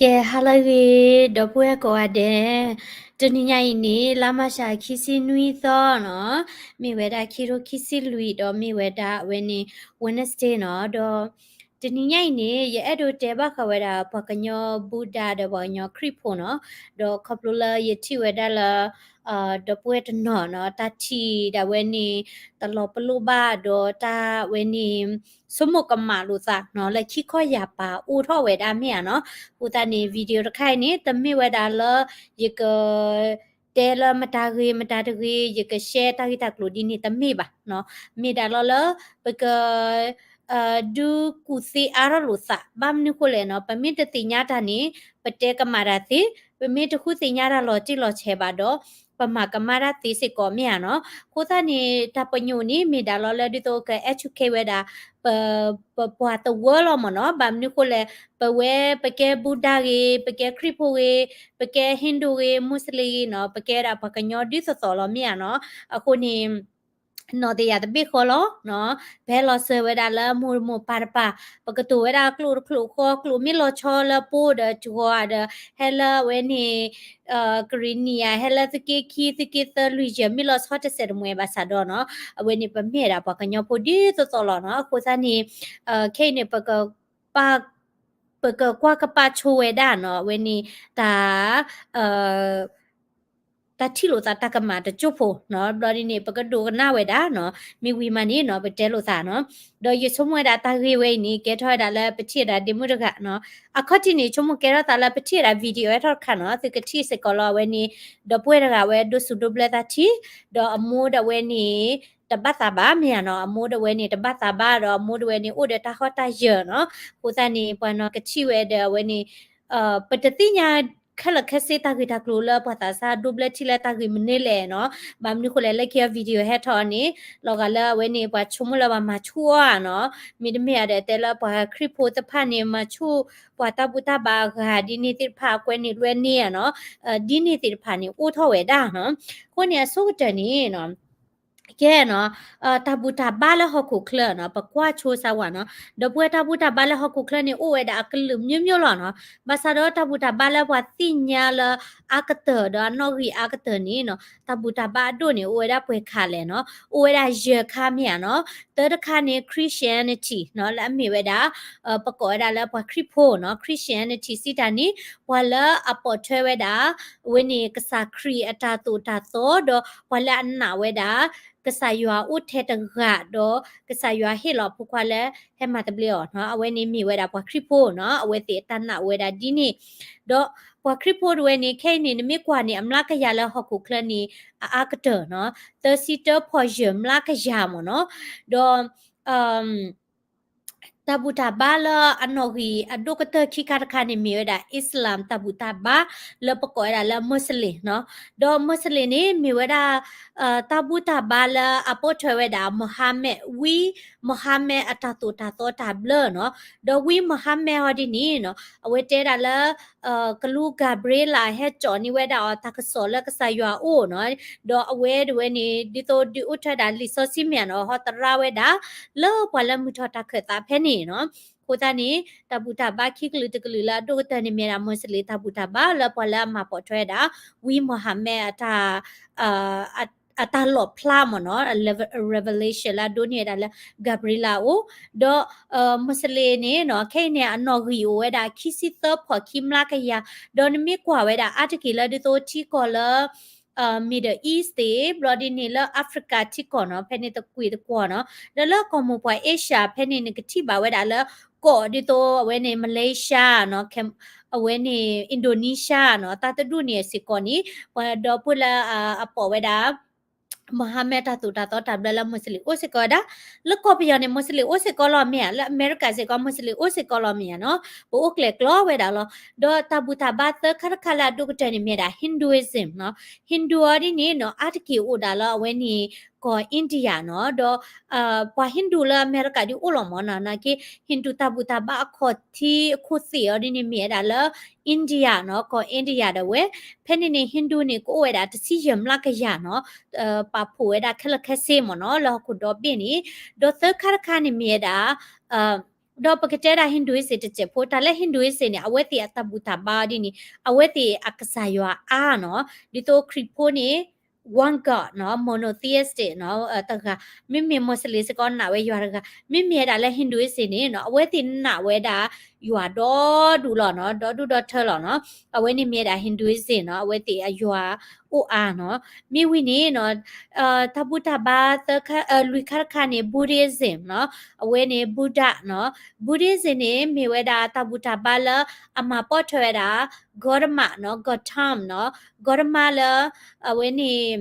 ကဲ ဟါလၢအဂ့ၤ ဒီပုၢ်ဝဲၢ်ကိးဂၤဒဲး, တနံၤညါအံၤန့ၣ် လါမၢ်ၡး ခံဆံနွံသီနီၤ, မ့ၢ်ဝဲဒၣ် ခံကထိခံဆံလွံၢ် ဒီးမ့ၢ်ဝဲဒၣ်အဝဲန့ၣ် Wednesday နီၤ, ဒီးတနံၤညါအံၤန့ၣ် ယအဲၣ်ဒိးတဲဘၣ်ဃးဝဲဒၣ် ပှၤကညီဘူၣ်ဒါဒီးပှၤကညီခရံာ်ဖိနီၤ, ဒီးခီဖျိလၢယထံၣ်ဝဲဒၣ်လၢ ဒီပုၢ်ဝဲၢ်တနီၤနီၤ တၢ်ထံၣ်ဒၣ်ဝဲန့ၣ် တလီၤပလိာ်ဘၣ်ဒီးတၢ်ဝဲန့ၣ် ဆိကမိၣ်ကမၣ်လိာ်သးနီၤ လၢခံခီယာ်ပၤအိၣ်ထီၣ်ဝဲဒၣ်မ့ၢ်ဧါနီၤ, အဃိသတးန့ၣ် video တခါအံၤန့ၣ် တမ့ၢ်ဝဲဒၣ်လၢ ယက တဲလၢမတၤဂ့ၤမတၤတဂ့ၤ ယက share တၢ်ဂ့ၢ်တၢ်ကျိၤဒ်န့ၣ်တမ့ၢ်ဘၣ်နီၤ, မ့ၢ်ဒၣ်လီၤလၢ ပက ဒုးကူၣ်သ့အါထီၣ်လိာ်သး ဘၣ်မနုၤဃိလဲၣ်နီၤ, ပမ့ၢ်တသ့ၣ်ညါတၢ်န့ၣ် ပတဲကမၣ်တၢ်သ့, ပမ့ၢ်တဃုသ့ၣ်ညါတၢ်လီၤတံၢ်လီၤဆဲးဘၣ်ဒီး ပမၤကမၣ်တၢ်သ့စ့ၢ်ကီးမ့ၢ်ဧါနီၤ, အဃိသတးန့ၣ် တၢ်ပညိၣ်န့ၣ် မ့ၢ်ဒၣ်လီၤလၢဒ်သိးက educate ဝဲဒၣ် ပ ပပှၤသဝီလီၤမ့ၢ်နီၤ, ဘၣ်မနုၤဃိလဲၣ် ပဝဲပကဲဘူၣ်ဒါဂ့ၤ, ပကဲခရံာ်ဖိဂ့ၤ, ပကဲ Hindu ဂ့ၤ, Muslim ဂ့ၤနီၤ, ပကဲဒၣ်ပှၤကညီဒ်သိးသိးလီၤမ့ၢ်ဧါနီၤ, အဃိန့ၣ် နီၢ်တယၢ်တဘ့ၣ်ဃီလီၤနီၤ, ပဟဲလီၤစၢၤဝဲဒၣ်လၢမိၢ်တမိၢ်ပၢ်တပၢ်, ပကတိၤဝဲဒၣ်ကျိာ်တကျိာ်ဃီ, ကျိာ်မ့ၢ်လီၤဆီလၢပအိၣ်ဒီးစှီၤဧါဒီး ဟဲလၢအဝဲန့ၣ် ကရံၣ်နံၣ်ဧါ, ဟဲလၢသုးက့ခံ သုးက့သၢ လွံၢ်ယဲၢ် မ့ၢ်လီၤဆီတစဲးတမှဲၤဘၣ်ဆၣ်ဒီးနီၤ, အဝဲန့ၣ်ပမ့ၢ်ဝဲဒၣ်ပှၤကညီဖိဒ်သိးသိးလီၤနီၤ, အဃိသတးန့ၣ် ခဲအံၤန့ၣ် ပက ပကကွၢ်ကပာ်ဆိဝဲဒၣ်နီၤ, အဝဲန့ၣ် တၢ် တၢ်ထံၣ်လိာ်သးတၢ်ကမၣ်တစိၢ်ဖိနီၤ, ဘျီဒ်န့ၣ် ပကဒိကနၣ်ဝဲဒၣ်နီၤ, မ့ၢ်ဝံၤမးန့ၣ်နီၤ ပတဲလိာ်သးနီၤ, ဒီးယဆိကမိၣ်ဝဲဒၣ်တၢ်ဂ့ၢ်ဝဲအံၤန့ၣ် ကဲထီၣ်ဝဲဒၣ်လၢပထံၣ်ဝဲဒၣ်ဒ့မုၣ်တဂၤနီၤ, အခီၣ်ထံးန့ၣ် ဆိကမိၣ်ကဲထီၣ်သးလၢပထံၣ်ဝဲဒၣ် video ဟဲထီၣ်တခါနီၤ, သုကထံၣ်စ့ၢ်ကီးလီၤအဝဲန့ၣ်, ဒီပုၢ်ဝဲၢ်တဂၤဝဲဒိးစူၤဒိးဘျၢသးထံ, ဒီးအမိၢ်ဒၣ်ဝဲန့ၣ် တဘၣ်သးဘၣ်မ့ၢ်ဧါနီၤ, အမိၢ်ဒၣ်ဝဲန့ၣ် တဘၣ်သးဘၣ်ဒီးအမိၢ်ဒၣ်ဝဲန့ၣ် အိၣ်ဒီးတၢ်ဟီၣ်တၢ်ယၢၤနီၤ, အဃိသတးန့ၣ် ပှၤနီၤကထံၣ်ဝဲဒီးအဝဲန့ၣ် ပတသ့ၣ်ညါခဲလၢာ်ခဲဆ့တၢ်ဂ့ၢ်တၢ်ကျိၤလၢပှၤသးစၢ်ဒိးဘျၢထံလၢတၢ်ဂ့ၢ်မနုၤလဲၣ်နီၤ, ဘၣ်မနုၤဃိလဲၣ် လၢခံအ video ဟဲထီၣ်အီၤန့ၣ် လီၤဂာ်လၢအဝဲန့ၣ် ပှၤဆိကမိၣ်လၢပှၤမၤဆူၣ်အီၤဧါနီၤ, မ့တမ့ၢ်ဧါဒီးတဲလၢပှၤခရံာ်ဖိသ့ၣ်တဖၣ်န့ၣ် မၤဆူၣ်ပှၤတၢ်ဘူၣ်တၢ်ဘါအဂၤဒ်န့ၣ်သ့ၣ်တဖၣ်အကွဲန့ၣ်လွဲန့ၣ်ဧါနီၤ, ဒ်န့ၣ်သ့ၣ်တဖၣ်န့ၣ် အိၣ်ထီၣ်ဝဲဒၣ်နီၤ, အဃိန့ၣ်အဆိကတၢၢ်န့ၣ်နီၤ ကဲနီၤ, တၢ်ဘူၣ်တၢ်ဘါလၢဟီၣ်ခိၣ်ချၢနီၤ ပကွၢ်ဆိစၢ်ဝဲနီၤ, ဒီပုၢ်ဝဲၢ်တၢ်ဘူၣ်တၢ်ဘါလၢဟီၣ်ခိၣ်ချၢန့ၣ် အိၣ်ဝဲဒၣ်အကလုာ်မျိုးမျိုးလီၤနီၤ, ဘၣ်ဆၣ်ဒီးတၢ်ဘူၣ်တၢ်ဘါလၢပှၤသ့ၣ်ညါလၢအါကတၢၢ်ဒီးအနီၣ်ဂံၢ်အါကတၢၢ်န့ၣ်နီၤ, တၢ်ဘူၣ်တၢ်ဘါအဒိၣ်န့ၣ် အိၣ်ဝဲဒၣ်ပှဲၤခါလဲၣ်နီၤ, အိၣ်ဝဲဒၣ်ယဲၢ်ခါမ့ၢ်ဧါနီၤ, တၢတခါန့ၣ် Christianity နီၤ လၢအမ့ၢ်ဝဲဒၣ် ပကိးဝဲဒၣ်လၢပှၤခရံာ်ဖိနီၤ, Christianity စံးတၢ်န့ၣ် ပှၤလၢအပိာ်ထွဲဝဲဒၣ် အဝဲန့ၣ် ကစၢ်ခရံာ်အတၢ်သိၣ်တၢ်သီ ဒီးပှၤလၢအနာ်ဝဲဒၣ် ကစၢ်ယွၤအိၣ်ထဲတဂၤ ဒီးကစၢ်ယွၤဟ့ၣ်လီၤအဖိခွါလၢဟဲမၤသဘျ့အီၤနီၤ, အဝဲန့ၣ်မ့ၢ်ဝဲဒၣ်ပှၤခရံာ်ဖိနီၤ, အဝဲသ့ၣ်အတၢ်နာ်အိၣ်ဝဲဒၣ်ဒ်န့ၣ်, ဒီးပှၤခရံာ်ဖိတဝဲန့ၣ် ခဲအံၤန့ၣ် နမ့ၢ်ကွၢ်န့ၣ် အမျးကယၤလၢဟီၣ်ခိၣ်ချၢန့ၣ် အအါကတၢၢ်နီၤ, သၢဆံတၢဖီၣ်ယဲၢ်မျးကယၤမ့ၢ်နီၤ, ဒီး တၢ်ဘူၣ်တၢ်ဘါလၢအနီၣ်ဂံၢ်အဒိၣ်ကတၢၢ်ခံခါတခါန့ၣ် မ့ၢ်ဝဲဒၣ် Islam တၢ်ဘူၣ်တၢ်ဘါ လၢပကိးဝဲဒၣ်လၢ Muslim နီၤ, ဒီး Muslim န့ၣ် မ့ၢ်ဝဲဒၣ် တၢ်ဘူၣ်တၢ်ဘါလၢအပိာ်ထွဲဝဲဒၣ် Muhammad ဝံ Muhammad အတၢ်သိၣ်တၢ်သီတၢ်ဘျၢနီၤ, ဒီးဝံ Muhammad ဟီဒ်န့ၣ်နီၤ အဝဲတဲဒၣ်လၢ ကလူး Gabriel ဟဲစိာ်န့ၢ်ဝဲဒၣ်အီၤတၢ်ကစီၣ်လၢကစၢ်ယွၤအအိၣ်နီၤ, ဒီးအဝဲတဝဲန့ၣ် ဒ်သိးဒုးအိၣ်ထီၣ်ဝဲဒၣ်လံာ်စီဆှံမ့ၢ်နီၤ ဟီသရၣ်ဝဲဒၣ် လၢပှၤလၢမုၢ်ထီၣ်တၢ်ခၢၣ်သးဖဲန့ၣ်နီၤ, အဃိသတးန့ၣ် တၢ်ဘူၣ်တၢ်ဘါခံကလုာ်တကလုာ်လၢအဒိၣ်ကတၢၢ်န့ၣ်မ့ၢ်ဒၣ် Muslim တၢ်ဘူၣ်တၢ်ဘါလၢပှၤလၢအမၤပိာ်ထွဲဝဲဒၣ် ဝံ Muhammad အတၢ် အတၢ်လီၣ်ဖျါမ့ၢ်နီၤ revelation လၢအဒိးန့ၢ်ဝဲဒၣ်လၢ Gabriel အအိၣ်, ဒီး Muslim န့ၣ်နီၤ ခဲအံၤန့ၣ် အနီၣ်ဂံၢ်အိၣ်ဝဲဒၣ်ခံဆံသၢဖီၣ်ခံမျးကယၤ, ဒီးနမ့ၢ်ကွၢ်ဝဲဒၣ်အါတက့ၢ်လၢဒ်သိးထံကီၢ်လၢ Middle East သ့ၣ် ဘျီဒ်န့ၣ်လၢ Africa ထံကီၢ်နီၤ ဖဲန့ၣ်သကွ့ၢ်သကွီၤနီၤ, ဒီးလၢကီၢ်မိၢ်ပှၢ် Asia ဖဲန့ၣ် နကထံၣ်ဘၣ်ဝဲဒၣ်လၢ ကီၢ်ဒ်သိးအဝဲန့ၣ် Malaysia နီၤ အဝဲန့ၣ် Indonesia နီၤ တၢ်တဒူၣ်န့ၣ်စ့ၢ်ကီးန့ၣ် ပှၤဒီပုၢ်လၢအပိာ်ဝဲဒၣ် Muhammad တၢ်သိၣ်တၢ်သီတၢ်ဘျၢလၢ Muslim အိၣ်စ့ၢ်ကီးဝဲဒၣ်, လၢကီၢ်ပယီၤန့ၣ် Muslim အိၣ်စ့ၢ်ကီးလီၤမ့ၢ်ဧါ, လၢအမဲရကၤစ့ၢ်ကီး Muslim အိၣ်စ့ၢ်ကီးလီၤမ့ၢ်ဧါနီၤ, ပအိၣ်ကျဲၤကျီဝဲဒၣ်လီၤ. ဒီးတၢ်ဘူၣ်တၢ်ဘါသၢခါတခါလၢအဒိၣ်ကတၢၢ်န့ၣ်မ့ၢ်ဒၣ် Hinduism နီၤ, Hindu အီၤဒ်န့ၣ်နီၤ အါတက့ၢ်အိၣ်ဒၣ်လၢအဝဲန့ၣ် ကီၢ် India နီၤ, ဒီး ပှၤ Hindu လၢအမဲရကၤဒ်အိၣ်လီၤမ့ၢ်နီၤ, နာ်က့ Hindu တၢ်ဘူၣ်တၢ်ဘါအခီၣ်ထံးအခိၣ်သ့ၣ်အီၤဒ်န့ၣ်မ့ၢ်ဝဲဒၣ်လၢ India နီၤ, ကီၢ် India ဒၣ်ဝဲ, ဖဲန့ၣ်န့ၣ် Hindu န့ၣ် ကအိၣ်ဝဲဒၣ်တဆံယဲၢ်မျးကယၤနီၤ, ပာ်ဖှိၣ်ဝဲဒၣ်ခဲလၢာ်ခဲဆ့မ့ၢ်နီၤ လၢဟီၣ်ခိၣ်ဒီဘ့ၣ်န့ၣ်, ဒီးသၢခါတခါန့ၣ်မ့ၢ်ဝဲဒၣ် ဒီးပကတဲဒၣ် Hinduism တစဲးဖိ, တၢ်လၢ Hinduism န့ၣ် အဝဲသ့ၣ်အတၢ်ဘူၣ်တၢ်ဘါအီၤဒ်န့ၣ် အဝဲသ့ၣ်အကစၢ်ယွၤအါနီၤ, ဒ်သိးခရံာ်ဖိန့ၣ် one God နီၤ, monotheistic နီၤ, တဂၤ, မ့မ့ၢ် Muslim စ့ၢ်ကီးနာ်ဝဲယွၤတဂၤ, မ့မ့ၢ်ဒၣ်လၢ Hinduism န့ၣ်နီၤ အဝဲသ့ၣ်နာ်ဝဲဒၣ် ယွၤဒီဒူၣ်လီၤနီၤ, ဒီဒူၣ်ဒီထၢလီၤနီၤ, အဝဲန့ၣ်မ့ၢ်ဒၣ် Hinduism နီၤ, အဝဲသ့ၣ်အယွၤအိၣ်အါနီၤ, မ့ၢ်ဝံၤန့ၣ်နီၤ တၢ်ဘူၣ်တၢ်ဘါသၢခါ, လွံၢ်ခါတခါန့ၣ် Buddhism နီၤ, အဝဲန့ၣ် Buddha နီၤ, Buddhism န့ၣ် မ့ၢ်ဝဲဒၣ်တၢ်ဘူၣ်တၢ်ဘါလၢအမၤပိာ်ထွဲဝဲဒၣ် Gautama နီၤ, Gautam နီၤ, Gautama လၢ အဝဲန့ၣ်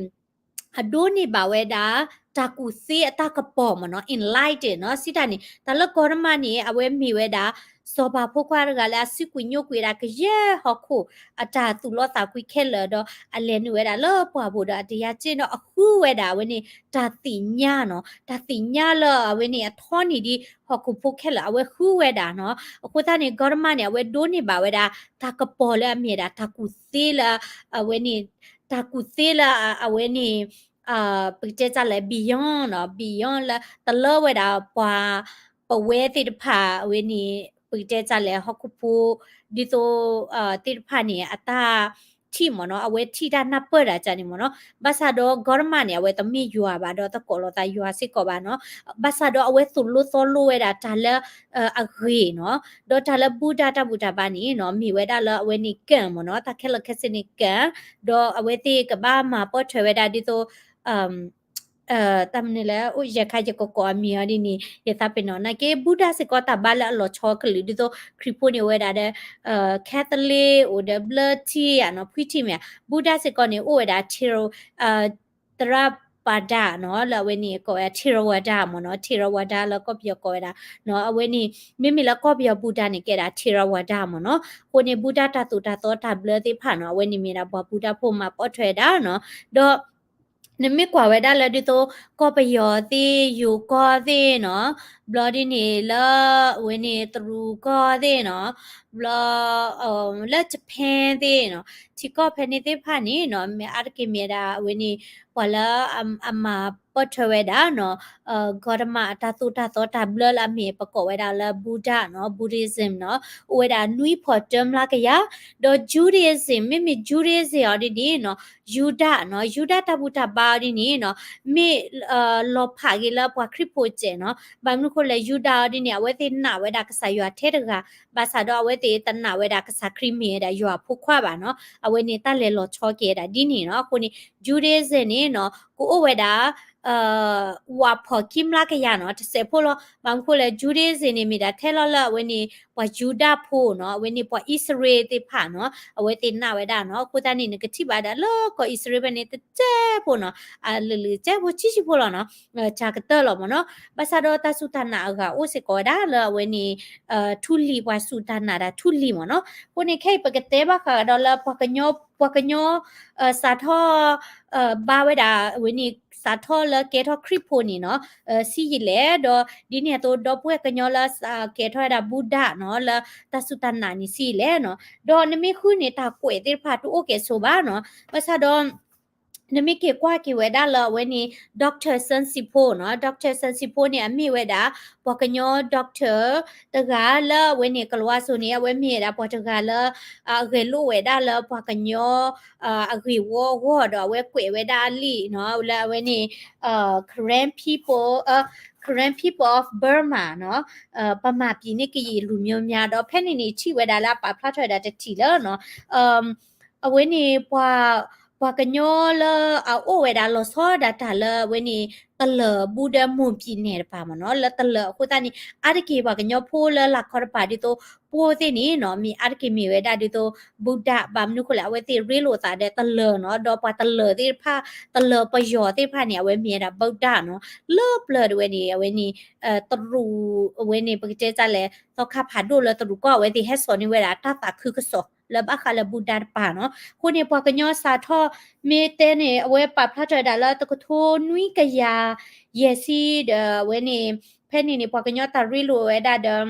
အဒိးန့ၢ်ဘၣ်ဝဲဒၣ် တၢ်ကူၣ်သ့အတၢ်ကပီၤမ့ၢ်နီၤ, enlighten နီၤ, စံးတၢ်န့ၣ် တၢ်လၢ Gautama န့ၣ် အဝဲမ့ၢ်ဝဲဒၣ် စီၤပၤဖိခွါတဂၤလၢအစုကွံာ်ညိကွံာ်ဝဲဒၣ်ကယဲၢ်ဟီၣ်ခိၣ် အတၢ်သူၣ်လီသးကွံခဲလၢာ်ဒီး အလဲၤနုာ်ဝဲဒၣ်လၢပှၢ်ပူၤဒီးအတယၤစ့ၢ်ဒီးအဃုဝဲဒၣ်အဝဲန့ၣ် တၢ်သ့ၣ်ညါနီၤ, တၢ်သ့ၣ်ညါလၢအဝဲန့ၣ်အထီန့ၢ်ဒ်ဟီၣ်ခိၣ်ဖိခဲလၢာ် အဝဲဃုဝဲဒၣ်နီၤ, အဃိသတးန့ၣ် Gautama န့ၣ် အဝဲဒိးန့ၢ်ဘၣ်ဝဲဒၣ် တၢ်ကပီၤလၢအမ့ၢ်ဝဲဒၣ် တၢ်ကူၣ်သ့လၢ အဝဲန့ၣ် တၢ်ကူၣ်သ့လၢအဝဲန့ၣ် ပကတဲတၢ်လဲၣ် beyond နီၤ, beyond လၢတလၢဝဲဒၣ်ပှၤ ပဝဲသ့ၣ်တဖၣ်အဝဲန့ၣ် ပကတဲတၢ်လဲၣ် ဟီၣ်ခိၣ်ဖိ ဒ်သိး သ့ၣ်တဖၣ်န့ၣ် အတၢ်ထံၣ်မ့ၢ်နီၤ, အဝဲထံၣ်တၢ်နၢ်ပၢၢ်ဒၣ်ကန့ၣ်မ့ၢ်နီၤ, ဘၣ်ဆၣ်ဒီး Gautama န့ၣ် အဝဲတမ့ၢ်ယွၤဘၣ်ဒီးတကိးလီၤသးယွၤစ့ၢ်ကီးဘၣ်နီၤ, ဘၣ်ဆၣ်ဒီးအဝဲသိၣ်လိသီလိဝဲဒၣ်တၢ်လၢ အဂ့ၢ်နီၤ, ဒီးတၢ်လၢ Buddha တၢ်ဘူၣ်တၢ်ဘါန့ၣ်နီၤ မ့ၢ်ဝဲဒၣ်လၢအဝဲန့ၣ်ကၢၢ်မ့ၢ်နီၤ, တၢ်ခဲလၢာ်ခဲဆ့န့ၣ်ကၢၢ်, ဒီးအဝဲသ့ၣ်ကဘၣ်မၤပိာ်ထွဲဝဲဒၣ်ဒ်သိး တၢ်မနုၤလဲၣ် အိၣ်ယဲၢ်ခါယကကိးအမံၤအီၤဒ်န့ၣ် ယသးပ့ၤနီၣ် နာ်က့ Buddha စ့ၢ်ကီးတၢ်ဘါလၢအလီၤဆီကလုာ် ဒ်သိးခရံာ်ဖိန့ၣ်အိၣ်ဝဲဒၣ်ဒီး Catholic အိၣ်ဒီးဘျၢထံဧါနီၤ ဖှံထံမ့ၢ်ဧါ, Buddha စ့ၢ်ကီးန့ၣ် အိၣ်ဝဲဒၣ် Theravada နီၤ လၢအဝဲန့ၣ်ကိးဝဲ Theravada မ့ၢ်နီၤ, Theravada လၢကီၢ်ပယီၤကိးဝဲဒၣ်နီၤ, အဝဲန့ၣ် မ့မ့ၢ်လၢကီၢ်ပယီၤ Buddha န့ၣ် ကဲဒၣ် Theravada မ့ၢ်နီၤ, အဃိန့ၣ် Buddha တၢ်သိၣ်တၢ်သီတၢ်ဘျၢသ့ၣ်တဖၣ်နီၤ အဝဲန့ၣ်မ့ၢ်ဒၣ်ပှၤ Buddha ဖိမၤပိာ်ထွဲဒၣ်နီၤ, ဒီး နမ့ၢ်ကွၢ်ဝဲဒၣ်လၢဒ်သိး ကီၢ်ပယီၤသ့ၣ် ယိၤကီၢ်သ့ၣ်နီၤ, ဘျီဒ်န့ၣ်လၢ အဝဲန့ၣ် တရူးကီၢ်သ့ၣ်နီၤ, ဘျီ လၢ Japan သ့ၣ်နီၤ, ထံကီၢ်ဖဲန့ၣ်သ့ၣ်တဖၣ်န့ၣ်နီၤ မ့ၢ်အါတက့ၢ်မ့ၢ်ဒၣ် အဝဲန့ၣ် ပှၤလၢအမၤပိာ်ထွဲဝဲဒၣ်နီၤ Gautama အတၢ်သိၣ်တၢ်သီတၢ်ဘျၢလၢအမ့ၢ်ပကိးဝဲဒၣ်လၢ Buddha နီၤ, Buddhism နီၤ, အိၣ်ဝဲဒၣ်နွံဖီၣ်တၢမျးကယၤ, ဒီး Judaism မ့မ့ၢ် Judaism အီၤဒ်န့ၣ်နီၤ ယူဒၤနီၤ, ယူဒၤတၢ်ဘူၣ်တၢ်ဘါအီၤဒ်န့ၣ်နီၤ မ့ၢ်လီၤဖးက့ၤလၢပှၤခရံာ်ဖိစဲးနီၤ, ဘၣ်မနုၤဃိလဲၣ် ယူဒၤအီၤဒ်န့ၣ် အဝဲသ့ၣ်နာ်ဝဲဒၣ်ကစၢ်ယွၤထဲတဂၤ, ဘၣ်ဆၣ်ဒီးအဝဲသ့ၣ်တနာ်ဝဲဒၣ်ကစၢ်ခရံာ်မ့ၢ်ဝဲဒၣ်ယွၤအဖိခွါဘၣ်နီၤ, အဝဲန့ၣ်တၢ်လဲၤလီၤဆီက့ၤဝဲဒၣ်ဒ်န့ၣ်နီၤ, အဃိန့ၣ် Judaism န့ၣ်နီၤ ကအိၣ်ဝဲဒၣ် ဝးဖီၣ်ခံမျးကယၤနီၤ တစဲးဖိလီၤ, ဘၣ်မနုၤဃိလဲၣ် Judaism န့ၣ်မ့ၢ်ဒၣ်ထဲလီၤလၢအဝဲန့ၣ် ပှၤယူဒၤဖိနီၤ, အဝဲန့ၣ်ပှၤအံၣ်စရ့လးသ့ၣ်တဖၣ်နီၤ, အဝဲသ့ၣ်နာ်ဝဲဒၣ်နီၤ, အဃိသတးန့ၣ် နကထံၣ်ဘၣ်ဒၣ်လၢကီၢ်အံၣ်စရ့လးဖဲန့ၣ် တစဲးဖိနီၤ, အလုာ်လုာ်စဲးဖိဆံးဆံးဖိလီၤနီၤ, တၢ်ကတၢၢ်လီၤမ့ၢ်နီၤ, ဘၣ်ဆၣ်ဒီးတၢ်စူၢ်တၢ်နာ်အဂၤအိၣ်စ့ၢ်ကီးဝဲဒၣ်လၢအဝဲန့ၣ် ထူလံၤ ပှၤစူၢ်တၢ်နာ်တၢ်ထူလံၤမ့ၢ်နီၤ, အဃိန့ၣ် ခဲအံၤပကတဲဘၣ်ဃးဒီးလၢပှၤကညီ ပှၤကညီ စးထီၣ် ဘါဝဲဒၣ်အဝဲန့ၣ် စးထီၣ်လၢကဲထီၣ်ခရံာ်ဖိန့ၣ်နီၤ, ဆံးယံာ်လဲၣ်, ဒီးဒ်န့ၣ်အသိး ဒီပုၢ်ဝဲၢ်ကညီလၢကဲထီၣ်ဝဲဒၣ် Buddha နီၤ လၢတၢ်စူၢ်တၢ်နာ်န့ၣ်ဆံးယံာ်လဲၣ်နီၤ, ဒီးနမ့ၢ်ဃုန့ၣ် တၢ်ကွဲးသ့ၣ်တဖၣ်တအိၣ်ကဲၣ်ဆိးဘၣ်နီၤ, ဘၣ်ဆၣ်ဒီး နမ့ၢ်က့ၤကွၢ်က့ၤဝဲဒၣ်လၢအဝဲန့ၣ် Doctor စၢၣ်စံးဖိနီၤ, Doctor စၢၣ်စံးဖိန့ၣ် အမ့ၢ်ဝဲဒၣ် ပှၤကညီ doctor တဂၤလၢအဝဲန့ၣ် ကလၤဝါစိၤန့ၣ် အဝဲမ့ၢ်ဝဲဒၣ်ပှၤတဂၤလၢ အဂဲၤလိာ်ဝဲဒၣ်လၢပှၤကညီ အဂ့ၢ်ဝီအဂီၢ်ဒီး အဝဲကွဲးဝဲဒၣ်အလံာ်နီၤ လၢအဝဲန့ၣ် Karen people, Karen people of Burma နီၤ, ဗမာပြည်နဲ့ ကရင်လူမျိုးများ ဒီးဖဲန့ၣ်န့ၣ် ထံၣ်ဝဲဒၣ်လၢအပာ်ဖျါထီၣ်ဝဲဒၣ်တထံၣ်လၢနီၤ အဝဲန့ၣ် ပှၤ ပှၤကညီလၢအအိၣ်ဝဲဒၣ်လီၤဆီဒၣ်တၢ်လၢအဝဲန့ၣ် တလၢၤ ဘူးဒဲ မွန်ပြည်နယ် တပၤမ့ၢ်နီၤ, လၢတလၢၤအဃိသတးန့ၣ် အါတက့ၢ်ပှၤကညီဖိလၢလာ်ခီတပၤဒ်သိး ပှိၢ်သ့ၣ်န့ၣ်နီၤ မ့ၢ်အါတက့ၢ်မ့ၢ်ဝဲဒၣ်ဒ်သိး ဘူးဒး ဘၣ်မနုၤဃိလဲၣ် အဝဲသ့ၣ်ရ့လိာ်သးဒီးတလၢၤနီၤ, ဒီးပှၤတလၢၤသ့ၣ်တဖၣ် တလၢၤပယီၤသ့ၣ်တဖၣ်န့ၣ် အဝဲမ့ၢ်ဝဲဒၣ် ဘူးဒး နီၤ, လၢပျၢၤဒၣ်ဝဲန့ၣ် အဝဲန့ၣ် တရူး အဝဲန့ၣ် ပကတဲတၢ်လဲၣ် သီခါဖးဒိၣ်လၢတရူးကီၢ် အဝဲသ့ၣ်ဟဲစိာ်န့ၢ်ဝဲဒၣ်တၢ်သးခုကစီၣ် လၢဘၣ်ဃးလၢဘူးဒးတပၤနီၤ, အဃိန့ၣ် ပှၤကညီစးထီၣ် မ့ၢ်တဲန့ၣ် အဝဲပာ်ဖျါထီၣ်ဝဲဒၣ်လၢတကထိနွံကယၤယဲၢ်ဆံဒီး အဝဲန့ၣ် ဖဲန့ၣ်န့ၣ် ပှၤကညီတၢ်ရ့လိာ်ဝဲဒၣ်ဒီး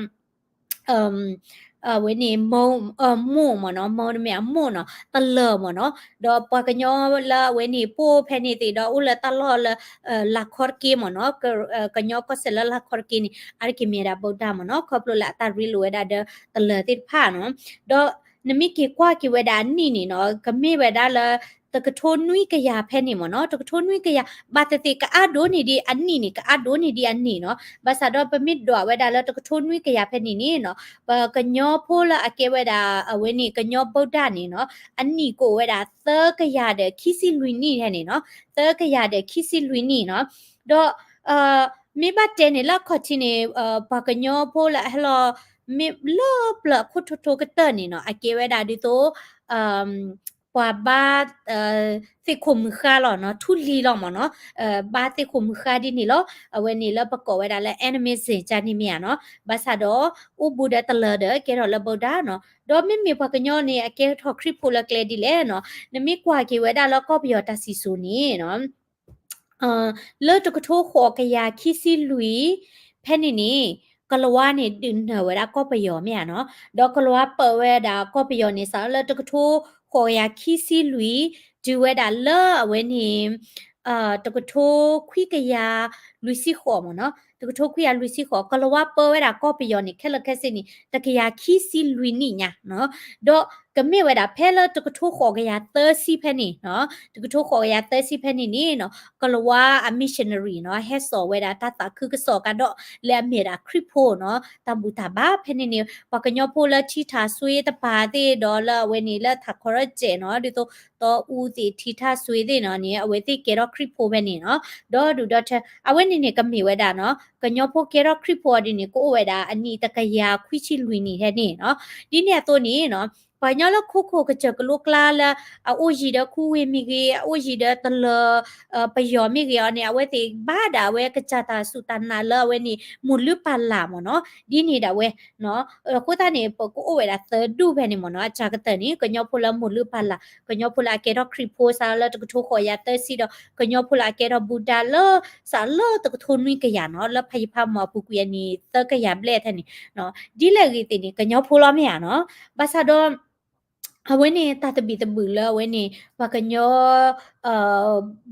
အ အဝဲန့ၣ် မိၢ်မ့ၢ်နီၤ, မိၢ်တမ့ၢ်အမိၢ်နီၤ, တလၢၤမ့ၢ်နီၤ. ဒီးပှၤကညီလၢအဝဲန့ၣ်ပိၢ်ဖဲန့ၣ်သ့ၣ်ဒီး အိၣ်လၢတၢ်လီၢ်လၢ လၤခီတက့မ့ၢ်နီၤ, ကညီကီၢ်စဲၣ်လၢလၤခီတက့န့ၣ် အါတက့ၢ်မ့ၢ်ဝဲဒၣ် ဗုဒ္ဓ မ့ၢ်နီၤ, ခီဖျိလၢအတၢ်ရ့လိာ်ဝဲဒၣ်ဒီးတလၢၤသ့ၣ်တဖၣ်နီၤ. ဒီးနမ့ၢ်က့ၤကွၢ်က့ၤဝဲဒၣ်အနံၣ်န့ၣ်နီၤ, ကမ့ၢ်ဝဲဒၣ်လၢ တကထိနွံကယၤဖဲန့ၣ်မ့ၢ်နီၤ, တကထိနွံကယၤ ဘၣ်သ့ၣ်သ့ၣ်ကအါဒိၣ်န့ၢ်ဒံးအနံၣ်န့ၣ်, ကအါဒိၣ်န့ၢ်ဒံးအနံၣ်နီၤ. ဘၣ်ဆၣ်ဒီးပမ့ၢ်ဒွးဝဲဒၣ်လၢတကထိနွံကယၤဖဲန့ၣ်န့ၣ်နီၤ, ပကညီဖိလၢအကဲဝဲဒၣ် အဝဲန့ၣ် ကညီ ဗုဒ္ဓ န့ၣ်နီၤ, အနံၣ်ကအိၣ်ဝဲဒၣ်သၢကယၤဒီးခံဆံလွံၢ်နံၣ်ဖဲန့ၣ်နီၤ, သၢကယၤဒီးခံဆံလွံၢ်နံၣ်နီၤ. ဒီး မ့ၢ်ဘၣ်တဲန့ၣ်လၢအခီၣ်ထံးန့ၣ် ပှၤကညီဖိလၢအဟဲလီၤ မ့ၢ်လၢပျၢၤအခိၣ်ထိထိကတၢၢ်န့ၣ်နီၤ, အကဲဝဲဒၣ်ဒ်သိး ပှၤဘါ သ့ၣ်ခိၣ်မုၢ်ဃါလီၤနီၤ, ထူလံၤလီၤမ့ၢ်နီၤ, ဘါသ့ၣ်ခိၣ်မုၢ်ဃါဒ်န့ၣ်လီၤ. အဝဲန့ၣ်လၢပကိးဝဲဒၣ်လၢ animism ကန့ၣ်မ့ၢ်ဧါနီၤ. ဘၣ်ဆၣ်ဒီး အိၣ်ဘူးဒီးတလၢၤဒီးကဲထီၣ်လၢ ဗုဒ္ဓ နီၤ. ဒီးမ့မ့ၢ်ပှၤကညီန့ၣ် အကဲထီၣ်ခရံာ်ဖိလၢကျဲဒ်လဲၣ်နီၤ, နမ့ၢ်ကွၢ်က့ၤဝဲဒၣ်လၢကီၢ်ပယီၤတၢ်စံၣ်စိၤန့ၣ်နီၤ လၢတကထိဃိးကယၤခံဆံလွံၢ် ဖဲန့ၣ်န့ၣ် ကလၤဝါန့ၣ် ဒုးနၢၤဝဲဒၣ်ကီၢ်ပယီၤမ့ၢ်ဧါနီၤ. ဒီးကလၤဝါပၢဝဲဒၣ်ကီၢ်ပယီၤန့ၣ် စးလၢတကထိဃိးကယၤခံဆံလွံၢ် တုၤဝဲဒၣ်လၢအဝဲန့ၣ် တကထိခွံကယၤလွံၢ်ဆံဃိးမ့ၢ်နီၤ, တကထိခွံကယၤလွံၢ်ဆံဃိး ကလၤဝါပၢဝဲဒၣ်ကီၢ်ပယီၤန့ၣ် ခဲလၢာ်ခဲဆ့န့ၣ် တကယၤခံဆံလွံၢ်နံၣ်ညါနီၤ. ဒီးကမ့ၢ်ဝဲဒၣ်ဖဲလၢတကထိဃိးကယၤသၢဆံဖဲန့ၣ်နီၤ, တကထိဃိးကယၤသၢဆံဖဲန့ၣ်န့ၣ်နီၤ ကလၤဝါအ missionary နီၤ ဟဲစိာ်ဝဲဒၣ်တၢ်သးခုကစီၣ်ကဒီး လၢအမ့ၢ်ဒၣ်ခရံာ်ဖိနီၤ, တၢ်ဘူၣ်တၢ်ဘါဖဲန့ၣ်န့ၣ် ပှၤကညီဖိလၢထံထၣ်စွ့တပၤသ့ၣ်ဒီးလၢအဝဲန့ၣ်လၢထးခီရီကဲးနီၤ ဒ်သိး တီအူသ့ၣ်ထံထၣ်စွ့သ့ၣ်နီၤန့ၣ် အဝဲသ့ၣ်ကဲထီၣ်ခရံာ်ဖိဖဲန့ၣ်နီၤ. ဒီးဒုးဒီးထၢ အဝဲန့ၣ်န့ၣ် ကမ့ၢ်ဝဲဒၣ်နီၤ ကညီဖိကဲထီၣ်ခရံာ်ဖိအီၤဒ်န့ၣ် ကအိၣ်ဝဲဒၣ်အနံၣ်တကယၤခွံဆံလွံၢ်နံၣ်ဖဲန့ၣ်နီၤ. ဒ်န့ၣ်အသိးန့ၣ်နီၤ ပှၤကညီလၢခိခိၣ်ကစၢၢ်ကလိကျါလၢ အအိၣ်ယံၤဒီးခူဝ့ၢ်မ့ၢ်ဂ့ၤ အအိၣ်ယံၤဒီးတလၢၤ ပယီၤမ့ၢ်ဂ့ၤအီၤန့ၣ် အဝဲသ့ၣ်ဘၣ်ဒၣ်ဝဲကစၢ်တၢ်စူၢ်တၢ်နာ်လၢအဝဲန့ၣ် မိၢ်လုၢ်ပၢ်လၢ်မ့ၢ်နီၤ ဒ်န့ၣ်ဒၣ်ဝဲ အဃိသတးန့ၣ် ပကအိၣ်ဝဲဒၣ်သၢဒူၣ်ဖဲန့ၣ်မ့ၢ်နီၤ, အစှၤကတၢၢ်န့ၣ် ကညီဖိလၢမိၢ်လုၢ်ပၢ်လၢ် ကညီဖိလၢအကဲထီၣ်ခရံာ်ဖိစးလၢတကထိဃိးကယၤသၢဆံဒီး ကညီဖိလၢအကဲထီၣ်ဘူၣ်ဒါလၢ စးလၢတကထိနွံကယၤနီၤ, လၢဖးယံၤဖးမီၤအပူၤကွံာ်အနံၣ်သၢကယၤဘျဲၣ်ထဲန့ၣ် ဒ်လဲၣ်ဂ့ၤသ့ၣ်န့ၣ် ကညီဖိလီၤမ့ၢ်ဧါနီၤ. ဘၣ်ဆၣ်ဒီး အဝဲန့ၣ်တၢ်သဘံၣ်သဘုၣ်လၢအဝဲန့ၣ် ပှၤကညီ